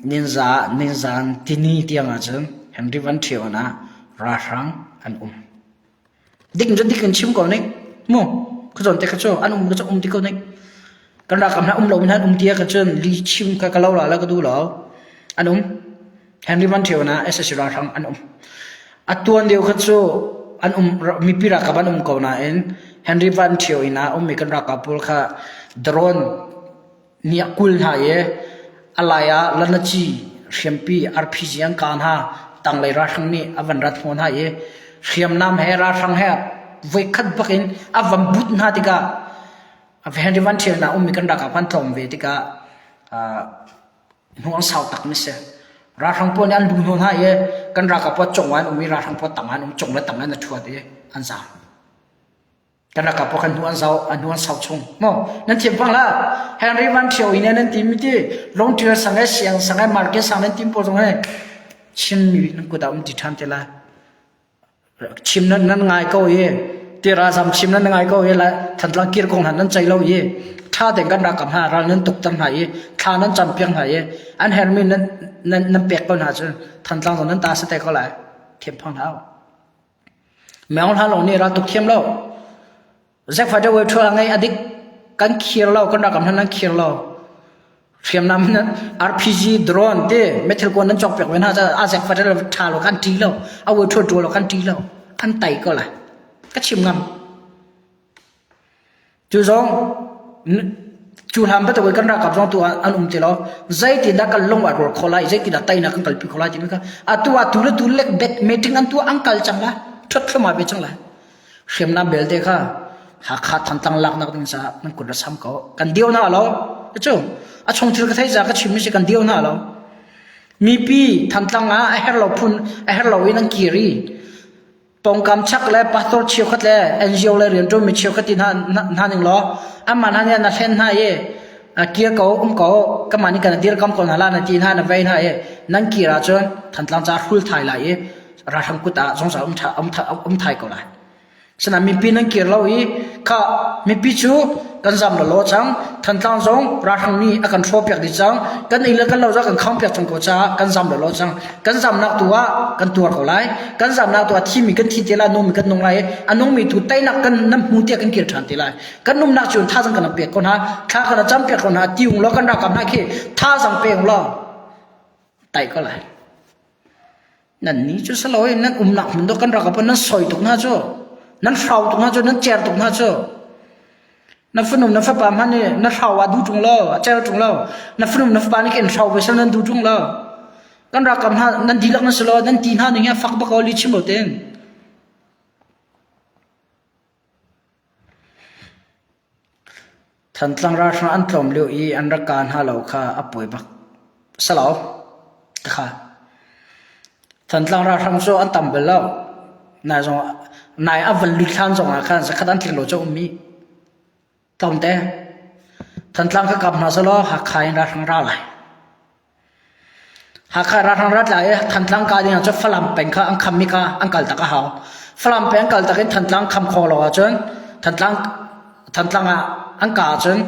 ninza ninzan tini tiang ahcun Henry Van Thio inn ah ralhrang an um. Dik in cun dik in chim ko ning. Mu ka zawn te kha cu an um ka cu um ti ko ning. Kan ralkap hna um lo in han um ti ah cun li chim kha ka lo la la ka duh lo. An um. Henry Van Thio na SSC ralhrang an um. A tuan deuh kha cu an um mipi ralkap an um ko nain Henry Van Thio inn ah ummi kan ralkap pawl kha drone nih a kul hna i a lai ah lanaci hriampi RPG an kah hna tanglei ralhrang nih a van rat hnawh hna i hriamnam he ralhrang he voikhat bak in a van but hna tikah Henry Van Thio hna ummi kan ralkap kan tlawm ve tikah hnu an sau tak mi si. Ralhrang pawl nih an lu hnawh hna i kan ralkap pawl cung ah an um i ralhrang pawl tang ah an um cung le tang an i ṭhuat i an zaam. Kan ralkap pawl khan hnu an zau an hnu an sau chung maw nan thiam pang la Henry Van Thio in nan ti mi ti Longtial sang e siang sang e market sang nan tim pawl zong he Chinmi nan kut ah um ti ṭhan te la chim nan nan ngai ko i ti ralzam chim nan ngai ko i la Thantlang kir kong hna nan cei lo i ṭha tein kan ralkap hna ral nan tuk ter hna i thla nan cam piak hna i an hermi nan nan nan pek ko hna cun Thantlang zong nan ta si te ko lai thiam phang hna Meng hla lawng nih ral tuk thiam lo. Zekfa deuh wei ṭhual ngei adik kan khir lo kan rakam hnan nan khir lo. Hriamnam nan RPG drone te methil kuan nan cawk piak ve hna a zekfa deuh ṭha lo kan ṭi lo. A wei ṭhual ṭual lo kan ṭi lo. An tai ko lai. Ka chim ngam. Cu zong cu hlan bantuk in kan ralkap zong tu ah an um ti lo. Zeitindah kan lung a rual khawh lai, zeitindah teinak kan kalpi khawh lai timi kha atu ah tu le tu le bet meeting an tuah an kal cang lai. Ṭhat thluahmah ve cang lai. Hriamnam belte kha Hakha Thantlang laknak ding caah nan kut ra sam ko. Kan dio hna lo. Cu a chung thil ka thei ca ka chim mi si kan dio hna lo. Mipi Thantlang ah a herh lo phun a herh lo in an kir i pawngkam chak le pastor cheukhat le NGO le rianṭuanmi cheukhat ti hna hna ning law amah hna nih na hlen hna i. Kir ko, um ko, kanmah nih kan dirkamh ko hna la na ti hna na vei hna i nan kir ahcun Thantlang ca hrul thai lai i ralhrang kut ah zungzal um thai ko lai. Sinain mipi nan kir lo i kha mipi cu kan zam lawlaw cang. Thantlang zong ralhrang nih a kan hrawhpiak dih cang. Kan inn le kan lo zong kan khanghpiak cang ko caah kan zam lawlaw cang. Kan zamnak tu ah kan tuar ko lai. Kan zamnak tu ah thimi kan thi te lai, nungmi kan nung lai i a nungmi tu teinak kan nan hmu tiah kan kir ṭhan te lai. Kan umnak cu thazang kan pek ko hna. Thla kan campiak ko hna. Ti ung law kan ralkap hna khi thazang pe ung law tai ko lai. Nannih cu si loin nan umnak hmun dawh kan rak nan soi tuk hna cu, nan hrau tuk hna cu, nan cer tuk hna cu. Na fanu na fapa hmanh nih na hrau ah duh ṭung lo, a cer ṭung lo. Na fanu na fapa nih khin hrau ve sal nan duh ṭung lo. Kan ralkap hna nan dihlak nan si lo, nan ti hna ning hi a fak bak ko li chim lo tein. Thantlang ralhrang an tlawm lio i an rak kaa hna lo kha a pawi bak. Si lo. Kha. Thantlang ralhrang cu an tam bal lo. Nai zong nai a van lut hlan zong ah khan zakhat an tling lo cu ummi. Tlawmte. Thantlang ka kap hna selaw Hakha in ralhrang ra lai. Hakha ralhrang rat lai i Thantlang ka ding ah cun Falam peng kha an khammi kha an kal tak a hau. Falam peng kal tak in Thantlang kham kho lo ahcun Thantlang Thantlang ah an ka ahcun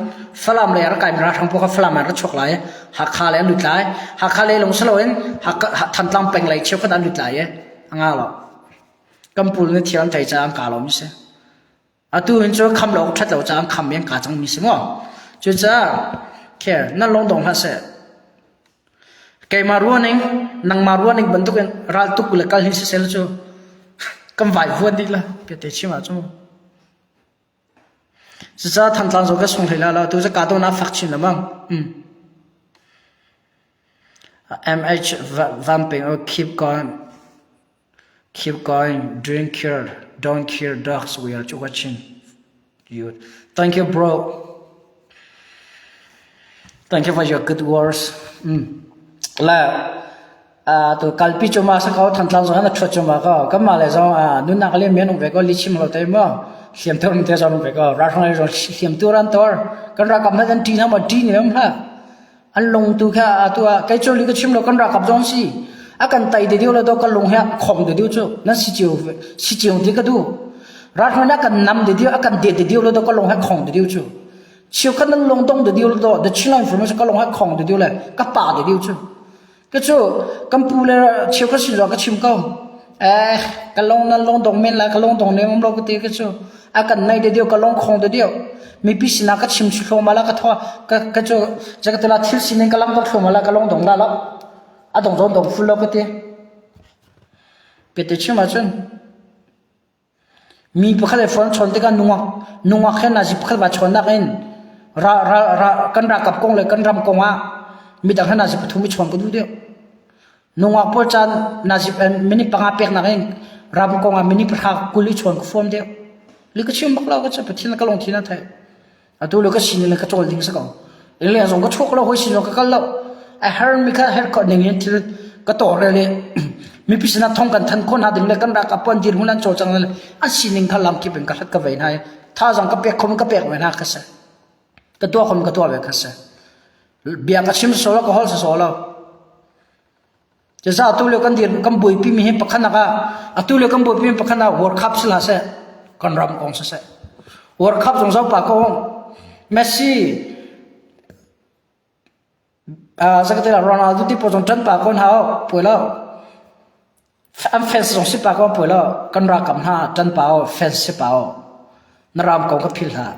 Falam lei a rak kaimi ralhrang pawl kha Falam ah an ra chuak lai i Hakha lei an lut lai. Hakha lei lawng si loin Thantlang peng lei cheukhat an lut lai i a nga lo. Kan pul nih thil an thei caah an ka lomi si. Atu hin cu kham lo awk ṭhat lo caah an kham i an kaa cangmi si maw? Cucaah care nan lung dong hlah seh. Keimah ruahning, nangmah ruahning bantukin raltuk le kal hin siseh cu kan vaivuan dih la biate chim ahcun mu. Cucaah Thantlang zong ka sung hlei la lo, tu cu kahdohnak fak chin lengmang. Mm. MH Vamping keep going. Keep going, drink care, don't care dogs we are watching you. Thank you bro. Thank you for your good words. Mm. La uh, tu kalpi chuma sa ko thantlang zo na thua chuma ko kamma le zo nunnak le men ve ko li chim lo te mo hliam tur te zo ve ko ra thang le zo hliam tur an tor kan ra kam na dan ti na ma ti ni om ha An lung tu kha atu ah kei cu li ka chim lo kan ralkap zong si. A kan tai de deu le do kan lung he khong de deu cu nan si cio si cio ti ka du. Ralhruai a kan nam de deu a kan det de deu le do ka lung he khong de deu cu. Chiu kan nan lung dong de deu le do the Chin information ka lung he khong de deu le ka pa de deu cu. Ka cu kan pu le cheu ka sin ka chim ko. Eh ka lung nan lung dong men la ka lung dong ne um lo ka ti ka cu. A kan nei de deu ka lung khong de deu. Mipi sinah ka chim thluahmah la ka thaw ka ka cu jakatela thil sining ka lang ka thluahmah la ka lung dong la lo. A dong zon dong ful lo ka ti. Pete chim ahcun Mi pakhat he phone chawn tikah nungak nungak he nazi pakhat va chawnnak in ra ra ra kan ralkap kong le kan ram kong ah midang he nazi pathum i chawn ka duh deuh. Nungak pawl caan nazi minute panga peknak in ram kong ah minute pahra 20 i chawn ka fuam deuh. Li ka chim bak lo ka cu Pathian ka lungthin a theih. Atu le ka sin le ka cawl ding si ko. Inn zong ka chuak lo, hoi sin zong ka kal lo. A her mi kha her khawh ning in thil ka tawlrel i mipi sinah thong kan than khawh hna ding le kan ralkap puan dirhmun an cawlcang le an sining kha lamkip in ka hlat ka vei hna i thazaang ka pek khom ka pek ve hna kha si. Ka tuah khom ka tuah ve kha si. Bia ka chim sawh lo, ka holh sawh lo. Cucaah atu lio kan dir kan buaipi mi hi pakhat ah atu lio kan buaipi mi pakhat ah World Cup si hlah seh kan ram kong siseh World Cup zong zoh pah ko Messi uh, zakatela Ronaldo ti pawl zong ṭan pah ko hna puai lo an fans zong si pah ko puai lo kan rakam hna ṭan pah o fans si pah o na ram kong ka phil hlah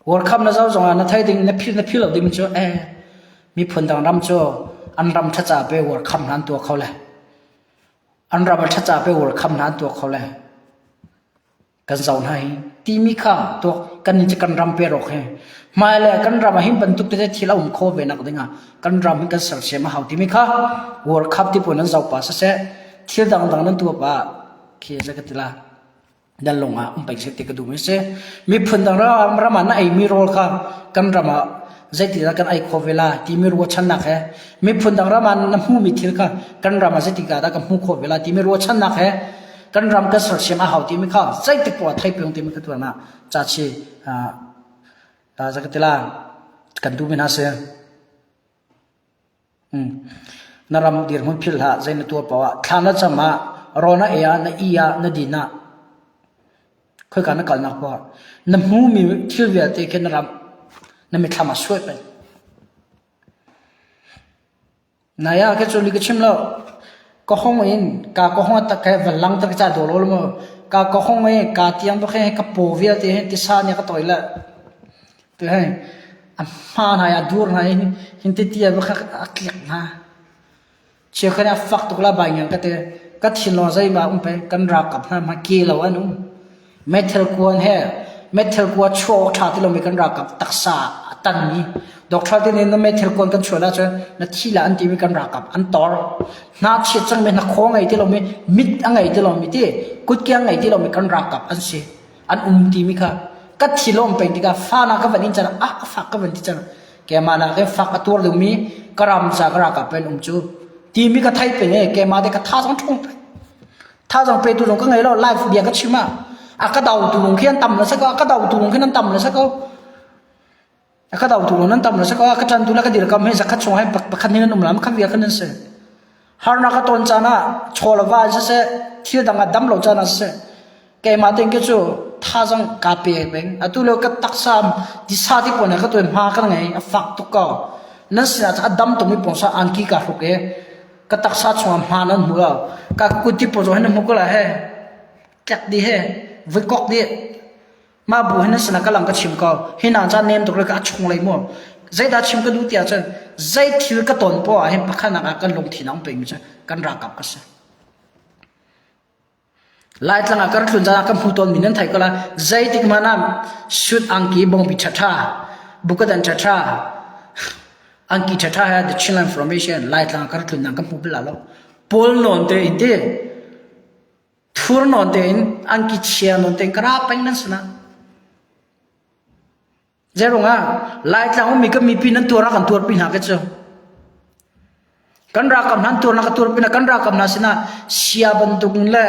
World Cup na zoh zongah na thei ding na phil na phil lo ding cu eh miphun dang ram cu an ram ṭhaca pe World Cup hna an tuah kho le an ram a ṭhaca pe World Cup hna an tuah kho le kan zoh hna hi timi kha tuak kan nih cu kan ram pe rawk he hmai le kan ram ah hin bantuk tete thil a um kho ve nak dingah kan ram hi kan sersiam a hau timi kha World Cup ti pawl nan zoh pa siseh thil dangdang nan tuah pa khi ka ti la. Nan lung ah um peng seh ti ka duhmi a si. Miphun dang ram ah na eimi rawl kha kan ram ah zeitindah kan ei khawh ve la timi ruahchannak he miphun dang ram ah na hmuhmi thil kha kan ram ah zeitikah dah ka hmuh khawh ve la timi ruahchannak he kan ram kan sersiam a hau timi kha zeitik poah thei peng timi ka tuan ah cachi zakatila. Kan duhmi hna si. Na ram dirhmun philh hlah, zei na tuah paoh ah thla na cam ah, rawl na ei ah, na ih ah, na din ah, khoika na kalnak paoh ah na hmumi thil vialte khi na ram na mitthlam ah suai peng. Nai ah khi cu li ka chim lo. Ka hong in ka ka hong tak he van lang tak ca daw lo mu. Ka ka hong i ka tiang bak he ka paw vialte he tisa nih ka toi le. Tu hei a hma hna i a dur hna i hin ti tia bak a tliak hna. Chiakhan a fak tuk la bai ngang ka te. Ka thinlung zeimah um pe kan ralkap hna hma ke lo an um. Meithal kuan he meithal kua chuah awk ṭha ti lomi kan ralkap taksa a tanmi doctor te nih na meithal kuan kan chuah ahcun na thi la an timi kan ralkap an tor. Hna chiat cangmi hnakhaw ngei ti lomi mit a ngei ti lomi ti kutke a ngei ti lomi kan ralkap an si. An um timi kha ka thi lawm peng tikah fa na ka van in cang ah a fak ka van ti cang. Keimah nak in fak a tuar dingmi ka ram ca ka ralkap pen um cu timi ka thei peng i keimah te ka thazaang ṭhawng peng. Thazaang petu zong ka ngei lo live bia ka chim ah a ka dotu lung khi an tam na si ko a ka dotu lung khi nan tam na si ko a ka dotu lung nan tam na si ko a ka ṭantu le ka dirkam hi zakhat chung hai pakhat ni nan um lam khat vial khan nan si harnak ka ton caan ah chaw le va siseh thil dang ah dam lo caan ah siseh keimah tein ke cu thazaang ka pe peng atu lo ka taksa tisa ti pon ka tuan hma ka ngei a fak tuk ko nan sinah a dam tuk mi pongsa angki ka hruk e Ka taksa chungah hmaan an hmu lo. Ka kut ti pawl zong hin na hmu ko lai he. Tlek dih he. Vui kok dih. Mah bu hin na sinah ka lang ka chim ko. Hi na caan nem tuk le ka a chung lei mu. Zeidah chim ka duh ti ahcun zei thil ka ton poah ah hin pakhatnak ah kan lungthin a um pengmi cu kan ralkap ka si. Laitlang ah kan tlun caan ah kan hmu tawnmi nan theih ko lai. Zeitik hmanh ah suit angki bawngbi ṭhaṭha, bukadan ṭhaṭha, angki ṭhaṭha he the Chinland Formation Laitlang ah kan tlun kan hmu bal lo. Pawl nawn tein ti, thur nawn tein, angki chia nawn tein ka ra peng nan sinah. Zeirungah Laitlang ummi kan mipi nan tuar ah kan tuarpi hna ka cu. Kan ralkap hna an tuarnak ka tuarpi hna kan ralkap hna sinah sia bantuk in le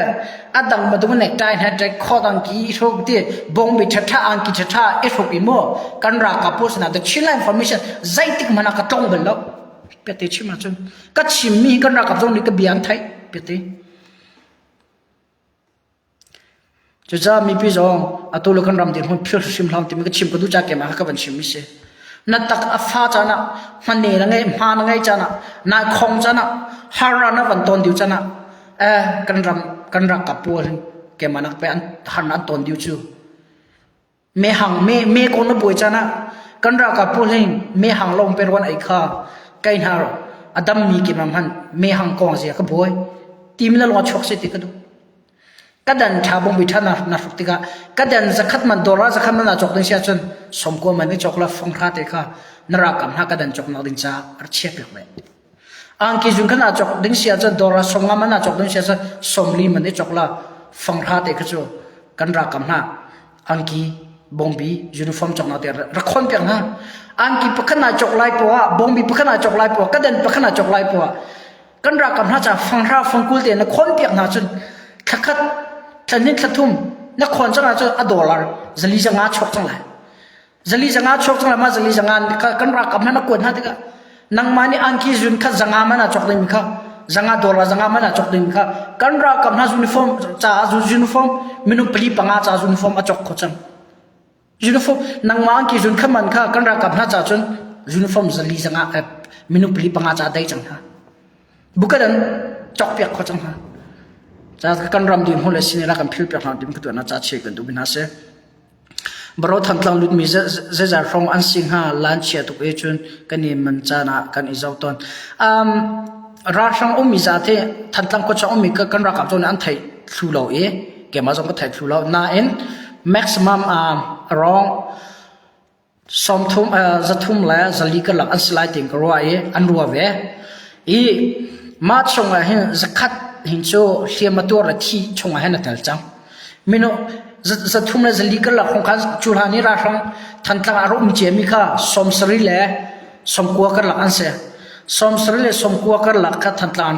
a dang bantuk in necktie hna ṭek khawt angki i hruk ti bawngbi ṭhaṭha angki ṭhaṭha i hruk i mu kan ralkap pawl sinah the Chinland Information zeitik hmanh ah ka tlong bal lo. Piate chim ahcun ka chimmi kan ralkap zong nih ka bia an theih piate. Cucaah mipi zong atu le kan ram dirhmun phil hrim hlah timi ka chim ka duh ca keimah ka van chimmi si. Na tak a fa caan ah hmane na ngei hma na ngei caan ah nai khong caan ah har na van ton diu caan ah eh kan ram kan rak ka pawl keimah nak pe an har an ton diu cu Mehhang me me kong na buai caan ah kan ralkap pawl hin mehhang lawng pe ruan ei kha kai hna a dammi ki mam han mehhang kong zia ka buai tim na lung chuak se ti ka duh ka dan tha bong bi tha na na hruk tikah ka dan zakhat man dollar zakhat man na chok ding sia cun somkua man ni chok la fong hra te kha na ralkap hna ka dan chok nak ding ca ar chia pek ve angki zung khan a chok ding sia cun dollar somnga man a chok ding sia cun somli man i chok la fong hra te kha cu kan ralkap hna angki bawngbi uniform cawknak te rak khon piak hna angki pakhat na cawk lai poah bawngbi pakhat na cawk lai poah kaden pakhat na cawk lai poah kan ralkap hna ca fanghra fangkul te na khon piak hna cun thlakhat thlahnih thlathum na khon cang ahcun a dollar zali zanga chuak cang lai zali zanga chuak cang lai ma zali zanga kan ralkap hna na kuat hna tikah nangmah nih angki zun kha zanga man ah cawk ding kha zanga dollar zanga man ah cawk ding kha kan ralkap hna uniform caah uniform minung pali panga ca uniform a cawk kho cang uniform nangmah angki zun kha man kha kan ralkap hna ca cun uniform zali zanga minung pali panga ca dai cang hna bukadan cawk piak kho cang hna ca kan ram din hul le sinela kan phil piak hna tim ka tuah na ca che kan duh hna se Baro Thantlang lutmi zeizat hrawng an si hnga lan chia tuk i cun kan i man caan ah kan i zoh tawn. Um, ralhrang ummi zat hi Thantlang khuachung ummi kan ralkap zong nih an thei thlu lo i keimah zong ka thei thlu lo. Nain maximum um, around sawmthum 300 le 400 karlak an si lai tiin ka ruah i an ruah ve. I mah chungah hin zakhat hin cu hliam a tuar le thi chungah hin a tel cang. Mino 300 le 400 karlak hrawng khan cu hlan i ralhrang Thantlang ah a rak um ciami kha 70 le 90 karlak an si. 70 le 90 karlak kha Thantlang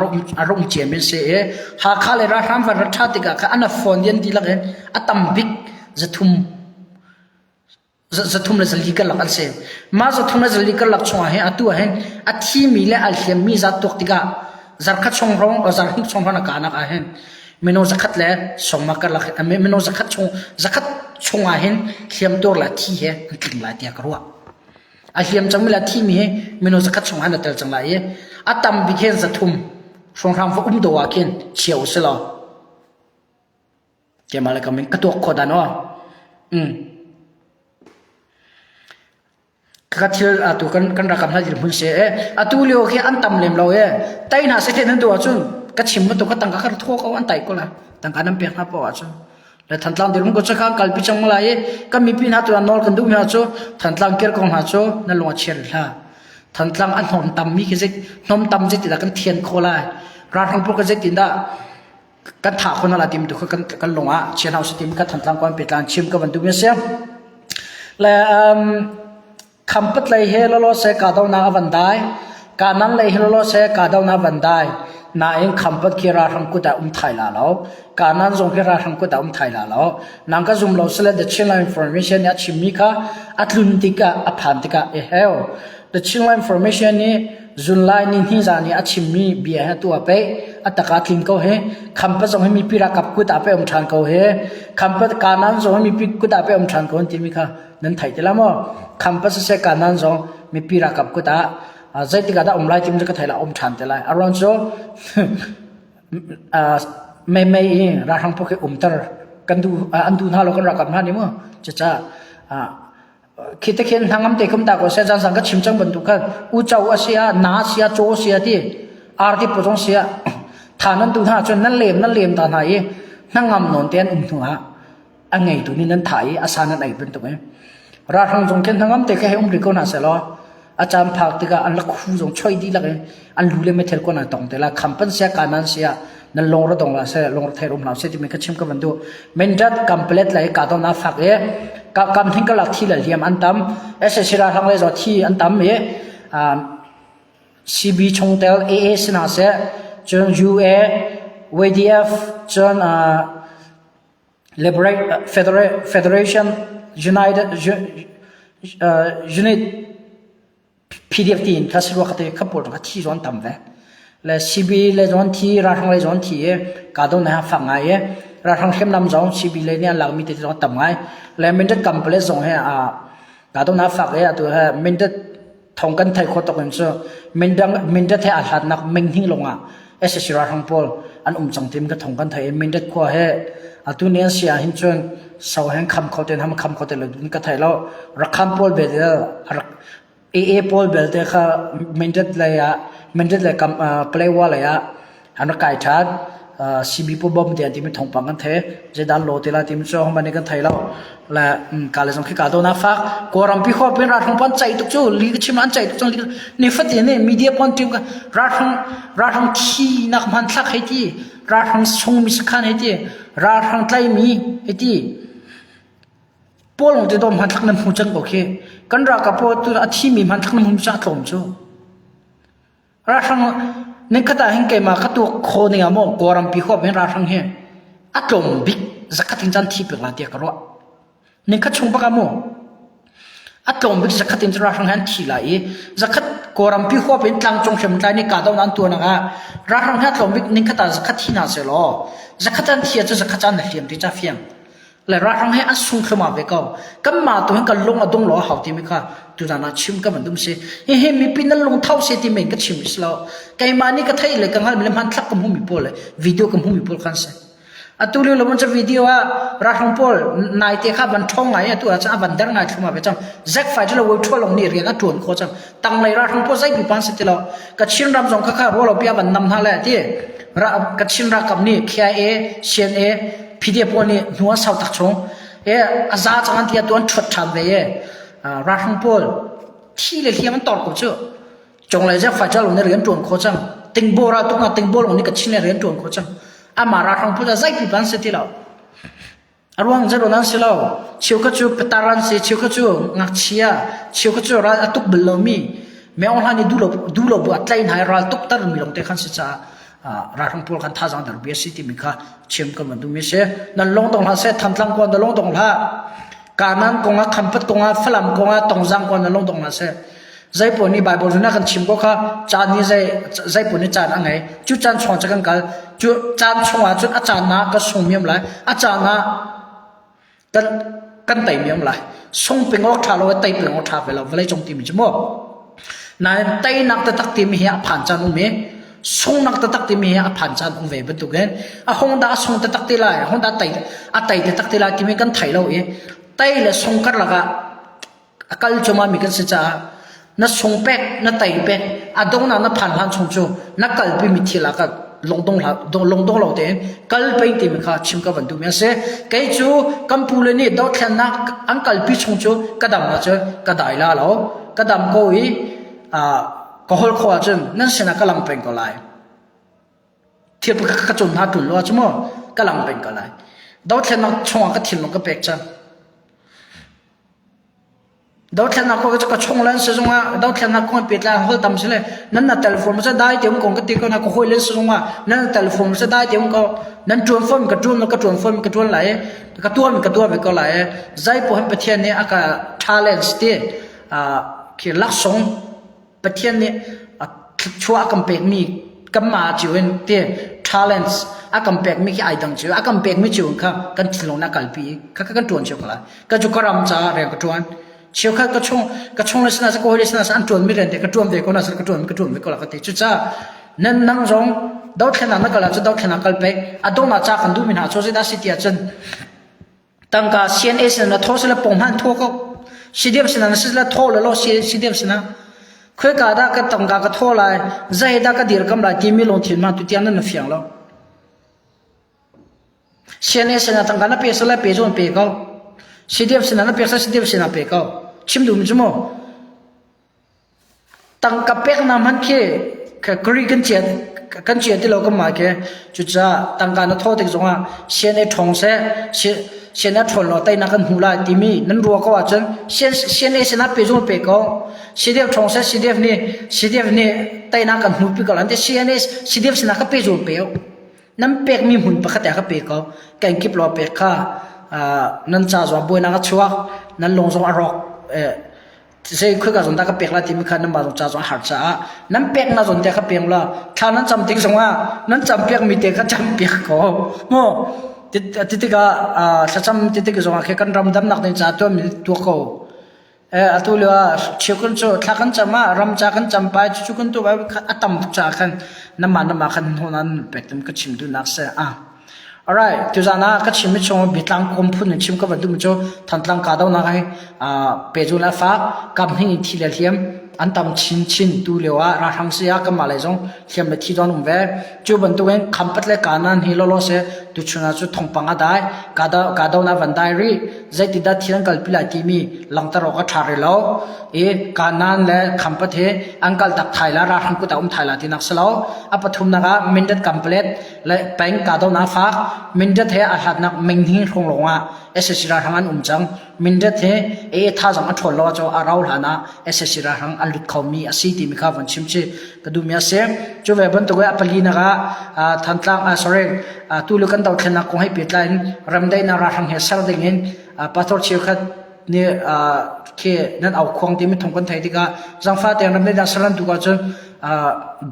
a rak um ciami an si i Hakha le ralhrang van ra ṭha tikah kha an a fawn dian dihlak in a tam bik 300. 300 le 400 karlak an si. Mah 300 le 400 karlak chungah hin atu ah hin a thimi le a hliammi zat tuak tikah zarkhat chung hrawng zarhnih chung hrawng a kahnak ah hin minung zakhat le sawmma karlak minung zakhat chung zakhat chungah hin hliamtuar le thi he an tling lai tiah ka ruah. A hliam cangmi le a thimi hi minung zakhat chungah hin a tel cang lai i a tam bik hin 300 hrawnghrang va um do ah khin chia u si law Keimah le kam in ka tuak khawh dan aw. Mm. Ka thil atu kan kan rakam hna dirhmun se e atu lio khi an tam lem lo e tai na se te nan tu ahcun ka chim bantuk ka tangka ka thaw ko an tai ko la tangka nan pek hna poah ahcun le Thantlang dirhmun ko cu kha kalpi cang lai i kan mipi hna tu nawl kan duh mi hna cu Thantlang kir kong hna cu na lung a chia rih hlah Thantlang a hnom tam mi khi zei hnom tam zei ti dah kan thian kho lai ralhrang pawl ka zei tin dah kan thah khon la tim tu kha kan kan lung ah chian hau si tim ka Thantlang kwan petlan chim ka van duh mi si le um khampat lei he lolo se ka do na avan dai ka nang lei he lolo se ka do na van dai nain khampat khi ra hrang kut ah um thai la lo ka nan zong khi ra hrang kut ah um thai la lo nang ka zum lo sile the Chinland information nih a chimmi kha a tlun tikah a phan tikah e heo The Chinland Information nih zunlai ni hni zan i a chimmi bia he tu a peih a taka tling ko he khampat zong hi mipi ralkap kut ah pe um ṭhan ko he khampat kanan zong hi mipi kut ah pe um ṭhan ko an timi kha nan theih ti la maw khampat siseh kanan zong mipi ralkap kut ah zeitik ah dah um lai timi cu ka thei la um ṭhan te lai a ruang cu mei mei i ralhrang pawl khi umter kan duh an duh hna lo kan ralkap hna nih mu cucaah Khi te khin hnangam te khum ta ko seh zansang ka chim cang bantuk khan uco a si ah na a si ah caw a si ah ti arti paw zong si ah tha nan tu hna cun nan lem nan lem ta hna i hnangam nawn te an um hnu ah a ngeitu nih nan thah i a sa nan ei bantuk in ralhrang zong khin hnangam te kha hei um rih ko hna seh law a caan phak tikah an lakhu zong choi dihlak in an lu le methel ko na tong te la khampan sia kanan sia nan long ra dong la se long ra thai rum la se ti mi ka chim ka van du mendat kamplet lai ka do na fak e ka kam thing ka lak thi la liam an tam SSC ra hlang le zo thi an tam e CB chungtel AA sina se cun UA YDF cun Liberate Federation United Unit PDF tiin kha si rua kha te kha pawl kha thi zawn tam ve. Le CB le zawn thi ralhrang le zawn thi i kahdoh ha fak ngai i ralhrang hriamnam zong CB le nih an lakmi te zong tam ngai. Le Mindat kam pale zong he a kahdohnak fak i atu he Mindat thong kan thei kho tok in cu Mindang Mindat he aa hlatnak Menghing lawngah SSC ralhrang pawl an um cang tim ka thong kan thei i Mindat khua he atu ni an si ah hin cun so hen kham kho ten ham kham kho te lo ka thei lo rakhan pawl be rak AA pawl belte kha Mindat lei ah Mindat lei kam Palewa lei ah an rak kai ṭhan. CB pawl bom te an timi thawngpang kan thei. Zeidah law te la timi cu hohmanh nih kan thei lo. Le ka le zong khi ka do na fak. Kawlrampi khua pin ralhrang pan ceih tuk cu li ka chim an ceih tuk cang ni fatin nih media pon tim ka ralhrang ralhrang thi nak hmanthlak hei ti ralhrang sung mi sakhan hei ti ralhrang tlai mi hei ti Paul lawng te dawm hmanthlak nan hmu cang ko khi. Kan ralkap pawl tu a thimi hmanthlak nan hmu cang tlawm cu. Ralhrang nikhat ah hin keimah ka tuak kho ning ah maw Kawlrampi huap hin ralhrang hi a tlawm bik zakhat in caan thi pek la tiah ka ruah. Nikhat chung bak ah maw a tlawm bik zakhat in ralhrang hi an thi lai i zakhat Kawlrampi huap in tlangcung hriamtlai nih kahdohnak an tuahnak ah ralhrang hi a tlawm bik nikhat ah zakhat thi hna sehlaw zakhat an thi ahcun zakhat caan na hliam ti ca fiang. Le ralhrang he an sung thluahmah ve ko. Kanmah tu hin kan lung a dong lo a hau timi kha tuzan ah chim ka van dum si. Hihi mipi nan lung tho se ti men ka chim si lo. Keimah nih ka theih le ka hngalh le hmanthlak ka hmuhmi pawl le video ka hmuhmi pawl khan si. Atu lio lo cu video ah ralhrang pawl naite kha van ṭhawng ngai atu ah cun a van der ngai thluahmah ve cang. Zack fighter le Wei Long nih rian a ṭuan khawh cang. Tanglei ralhrang pawl zei pipa an si ti lo. Kachin ram zong kha kha rualo pi a van nam hna le ti. Kachin ralkap nih KIA, CNA, PDF pawl nih hnu an sau tak chung e a za cang an ti atu an ṭhuat ṭhan ve e ralhrang pawl thi le hliam an tor ko cu conglei zek fai ṭal nih rian ṭuan kho cang tingbo ral tuk na tingbo lawng nih Kachin le rian ṭuan kho cang amah ralhrang pawl zei pipa an si ti lo a ruang zero nan si lo cheukhat cu patar an si cheukhat cu ngakchia cheukhat cu ral a tuk bal lomi Meng Aung Hlaing nih duh lo duh lo bu a tlaih hna i ral tuk ter mi lawng te khan si caah ralhrang pawl khan thazaang der bia si timi kha chim kan van duhmi si. Nan lung dong hlah seh, Thantlang kuan na lung dong hlah. Kanan kong ah, Khampat kong ah, Falam kong ah, Tongzang kong ah na lungdong hlah seh. Zeipaoh nih Baibal na kan chim ko kha caan nih zei zeipaoh nih caan a ngei. Cu caan chung ah cun kan kal. Cu caan chung ah cun a caan ah ka sung miam lai. A caan ah kan kan tei miam lai. Sung ping awk ṭha lo i tei ping awk ṭha ve lo vawlei cung timi cu mu. Nain teinak taktak timi hi a phan caan um i sungnak taktak timi hi a phan caan um ve bantukin a hung dah a sung taktak te lai, a hung dah a tei a tei taktak te lai timi kan thei lo i tei le sung karlak ah a kal cuahmah mi kan si caah na sung pek na tei pek a donghnak na phan hlan chung cu na kalpi mi thil ah ka lungdong hlah lungdong lo tein kal peng timi kha chim ka van duhmi a si kei cu kan pu le nih dothlennak an kalpi chung cu ka dam ahcun ka dai la lo ka dam ko i ka hol khawh ahcun nan sinah ka lang peng ko lai thil pakhat ka cun hna tul lo ahcun maw ka lang peng ko lai dothlennak chungah ka thinlung ka pek cang Dothlennak kong cu ka chung le sizung ah dothlennak kong pehtlai holh tam si le nan na telephone cu dai te um ko ka ti ko na ka hawi le sizung ah nan na telephone cu dai te um ko nan ṭuan fawn ka ṭuan ka ṭuan fawn ka ṭuan lai ka tuan ka tuan ve ko lai zei poh hin Pathian nih a ka talents ti khi laksawng Pathian nih a thluachuah a kan pekmi kanmah cio in ti talents a kan pekmi khi ai dang cio a kan pekmi cio in kha kan thinlung na kalpi i kha kan ṭuan cio ko lai ka cu ka ram caah rian ka ṭuan cheukhat ka chung ka chung le sinah ka hawi le sinah an ṭuan mi rian te ka ṭuan ve ko na ka ṭuan ka ṭuan ve ko la ka ti cucaah nan nang zong dothlennak na kal ahcun dothlennak kal pek a donghnak ca kan duhmi hna cu zeidah si ti ahcun Tangka CNA sinah na thaw sila pong hmanh thaw ko. CDF sinah na sila thaw le lo CDF sinah. Khoika dah ka tangka ka thaw lai, zei dah ka dirkam lai timi lungthin hmang tutiang nan na fiang lo. CNA sinah tangka na pe sila pe zawn pe ko. CDF sinah na pek sila CDF sinah pe ko. Chim duhmi cu mu. Tangka peknak hmanh khi kari kan chia kan chia ti lo kanmah khi. Cucaah tangka na thawh tik zongah CNA ṭhawng seh, CNA ṭhawn law teinak kan hmu lai timi nan ruah ko ahcun CNA sinah pe zong pe ko. CDF ṭhawng seh, CDF nih CDF nih teinak kan hmuhpi ko lai. CNA CDF sinah ka pe zong pe u. Nan pekmi hmun pakhat ah ka pe ko. Kan kip law pek kha nan ca zong buainak a chuak, nan lung zong a rawk. Zei khoi zawn dah ka pek lai timi kha nanmah zong ca zong a har caah nan peknak zawn te kha peng law thla nan cam tik zongah nan cam piakmi te kha cam piak ko mu ti tikah thlacam ti tik zongah khi kan ram damnak ding caah tuahmi tuah ko atu lio ah cheukhat cu thla kan cam ah ram ca kan cam pai cucu kan tuah a tam tuk caah khan namah namah khan hnu nan pek tum ka chim duhnak si ah Alright, tuzaan ah ka chimmi chung biatlang kawm phun in chim ka van duhmi cu Thantlang kahdohnak hi pehzul a fak, kamhning in thi le hliam an tam chinchin tu lio ah ralhrang si ah kanmah lei zong hliam le thi zong an um ve. Cu bantukin Khampat le Kanan hi lawlaw seh tuchun ah cu thawngpang a dai, kahdohnak van dai rih. Zeitindah thil an kalpi lai timi langhter awk a ṭha rih lo. I Kanan le Khampat hi an kaltak thai la, ralhrang kut ah um thai la tinak si lo. A pathumnak ah Mindat Kanpalet le peng kahdohnak fak Mindat he a hlatnak Minghni hrawng lawng ah SAC ralhrang an um cang. Mindat he AA thazang a ṭhawn lo ahcun a rau hlan ah SAC ralhrang an lut khomi a si timi kha von chim chih ka duhmi a si. Cu ve bantuk in a palinak ah Thantlang sorry tulu kan dothlennak kong he pehtlai in remdaihnak ralhrang he ser ding in pastor cheukhat nih khi nan aukhuang timi thawng kan theih tikah zangfah tein ramdang salan tu ahcun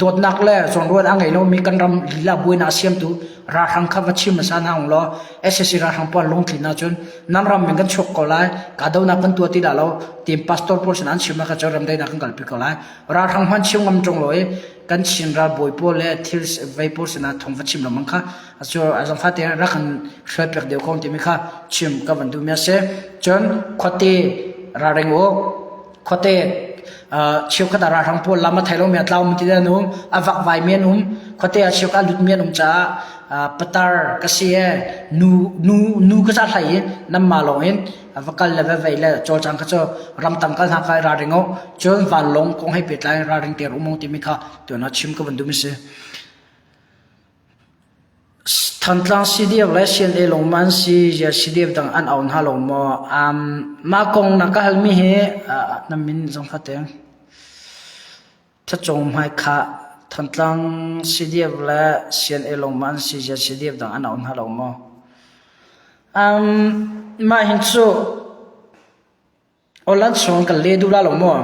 dawtnak le zawnruat a ngei lomi kan ram lila buainak siamtu ralhrang kha va chim hmasa hna ung law SAC ralhrang pawl lungtlin ahcun nan ram min kan chuak ko lai kahdohnak kan tuah ti dah lo tiin pastor pawl sin an chim kha cu ramdaihnak kan kalpi ko lai ralhrang hman chim ngam ṭung lo i kan Chin ralbawi pawl le thil vei pawl sinah thawng va chim lengmang kha cu zangfah tein rak kan hruai piak deuh ko timi kha chim ka van duhmi a si. Cun khuate ralring u khuate cheukhat ah ralhrang pawl lam a thei lomi a tlaumi ti an um a vakvaimi an um khuate ah cheukhat a lutmi an um caah patar ka si e nu nu nu ka za hlei i nanmah lawng in va kal le va vei le cawlcang kha cu ramtang kal hna kha i ralring u cun vanlawng kong he pehtlai in ralring te um timi kha tuan ah chim ka van duhmi si. Thantlang CDF le CNA lawng ma an si CDF dang an au hna lo maw um, mah kong na ka halmi hi uh, na min zong kha te Thacong hmai khah Thantlang CDF le CNA lawng ma an si CDF dang an au hna lo maw um, mah hin cu. Online chung kan le duh la lo maw?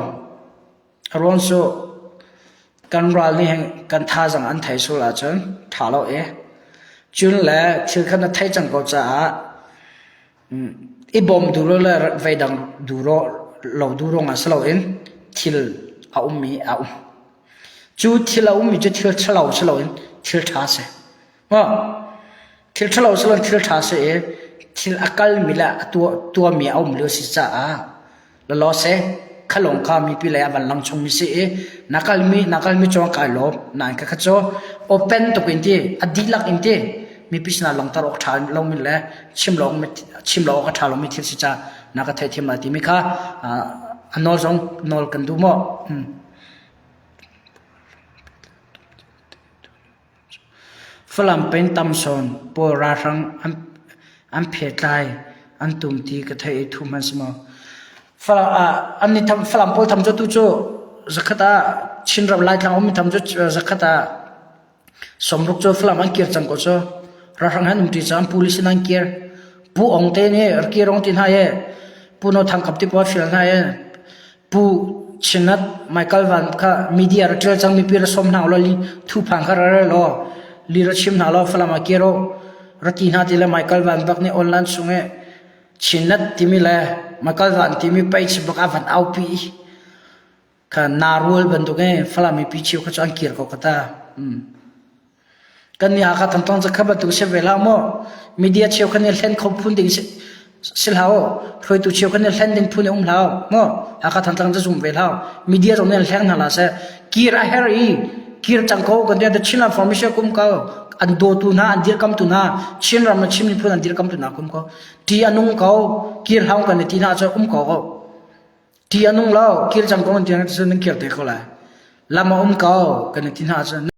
A ruang cu kan ral nih hin kan thazaang an thei sual ahcun ṭha lo i cun le thil kha na theih cang ko caah i bawm duh lo le veidang duh lo duh ruangah si loin thil a ummi a um. Cu thil a ummi cu thil ṭhalo si loin thil ṭha a si. Maw? Thil ṭhalo si loin thil ṭha si i thil a kalmi le a tuahmi a um lio si caah lalaw seh kha lawng kha mipi lei a van lang chungmi si i na kalmi na kalmi cawng kai lawm nain kha kha cu open tuk in ti a dihlak in ti mipi sinah langhter awk ṭha lomi le chim lo chim lo awk a ṭha lomi thil si caah na ka theithiam lai timi kha a nawl zong nawl kan duh maw? Hmm. Falam peng Tamsawn pawl ralhrang an phetlai an tum ti ka theih i thu hmanh si maw. Falam pawl tham cu tu cu zakhat ah Chinram Laitlang ummi tham cu zakhat ah sawmruk cu Falam an kir cang ko cu. Ralhrang han um ṭi cang police in an kir. Pu Ong te nih kir ong ti hna i Pu No Thang Kap ti pawl fial hna i Pu Chinat Michael Van kha media ra ṭial cang mipi ra sawm hna ulaw thuphang kha ra rel law li ra chim hna law Falam ah kir u ra ti hna ti le Michael Van bak nih online chung i Chinat timi le Michael Van timi page bak a van aupi i kha narual bantuk i Falam mipi cheu kha cu an kir ko ka ta. Hmm. Kan nih Hakha Thantlang cu kha bantuk si ve hlah maw? Media cheu khan i hlen kho phun ding si, si hlah u. Hruaitu cheu khan i hlen ding phun um hlah u. Maw? Hakha Thantlang cu zum ve hlah u. Media zong nih an hleng hna hlah seh. Kir a her i kir cang ko kan ti Chinland Formation kum ko an dawtu hna an dirkamtu hna Chinram le Chin miphun an dirkamtu hna kum ko ti a nung ko kir hlau kan i ti hna cu um ko ko ti a nung lo kir cang ko kan ti hna cu nan kir te ko lai lam a um ko kan i ti hna cu.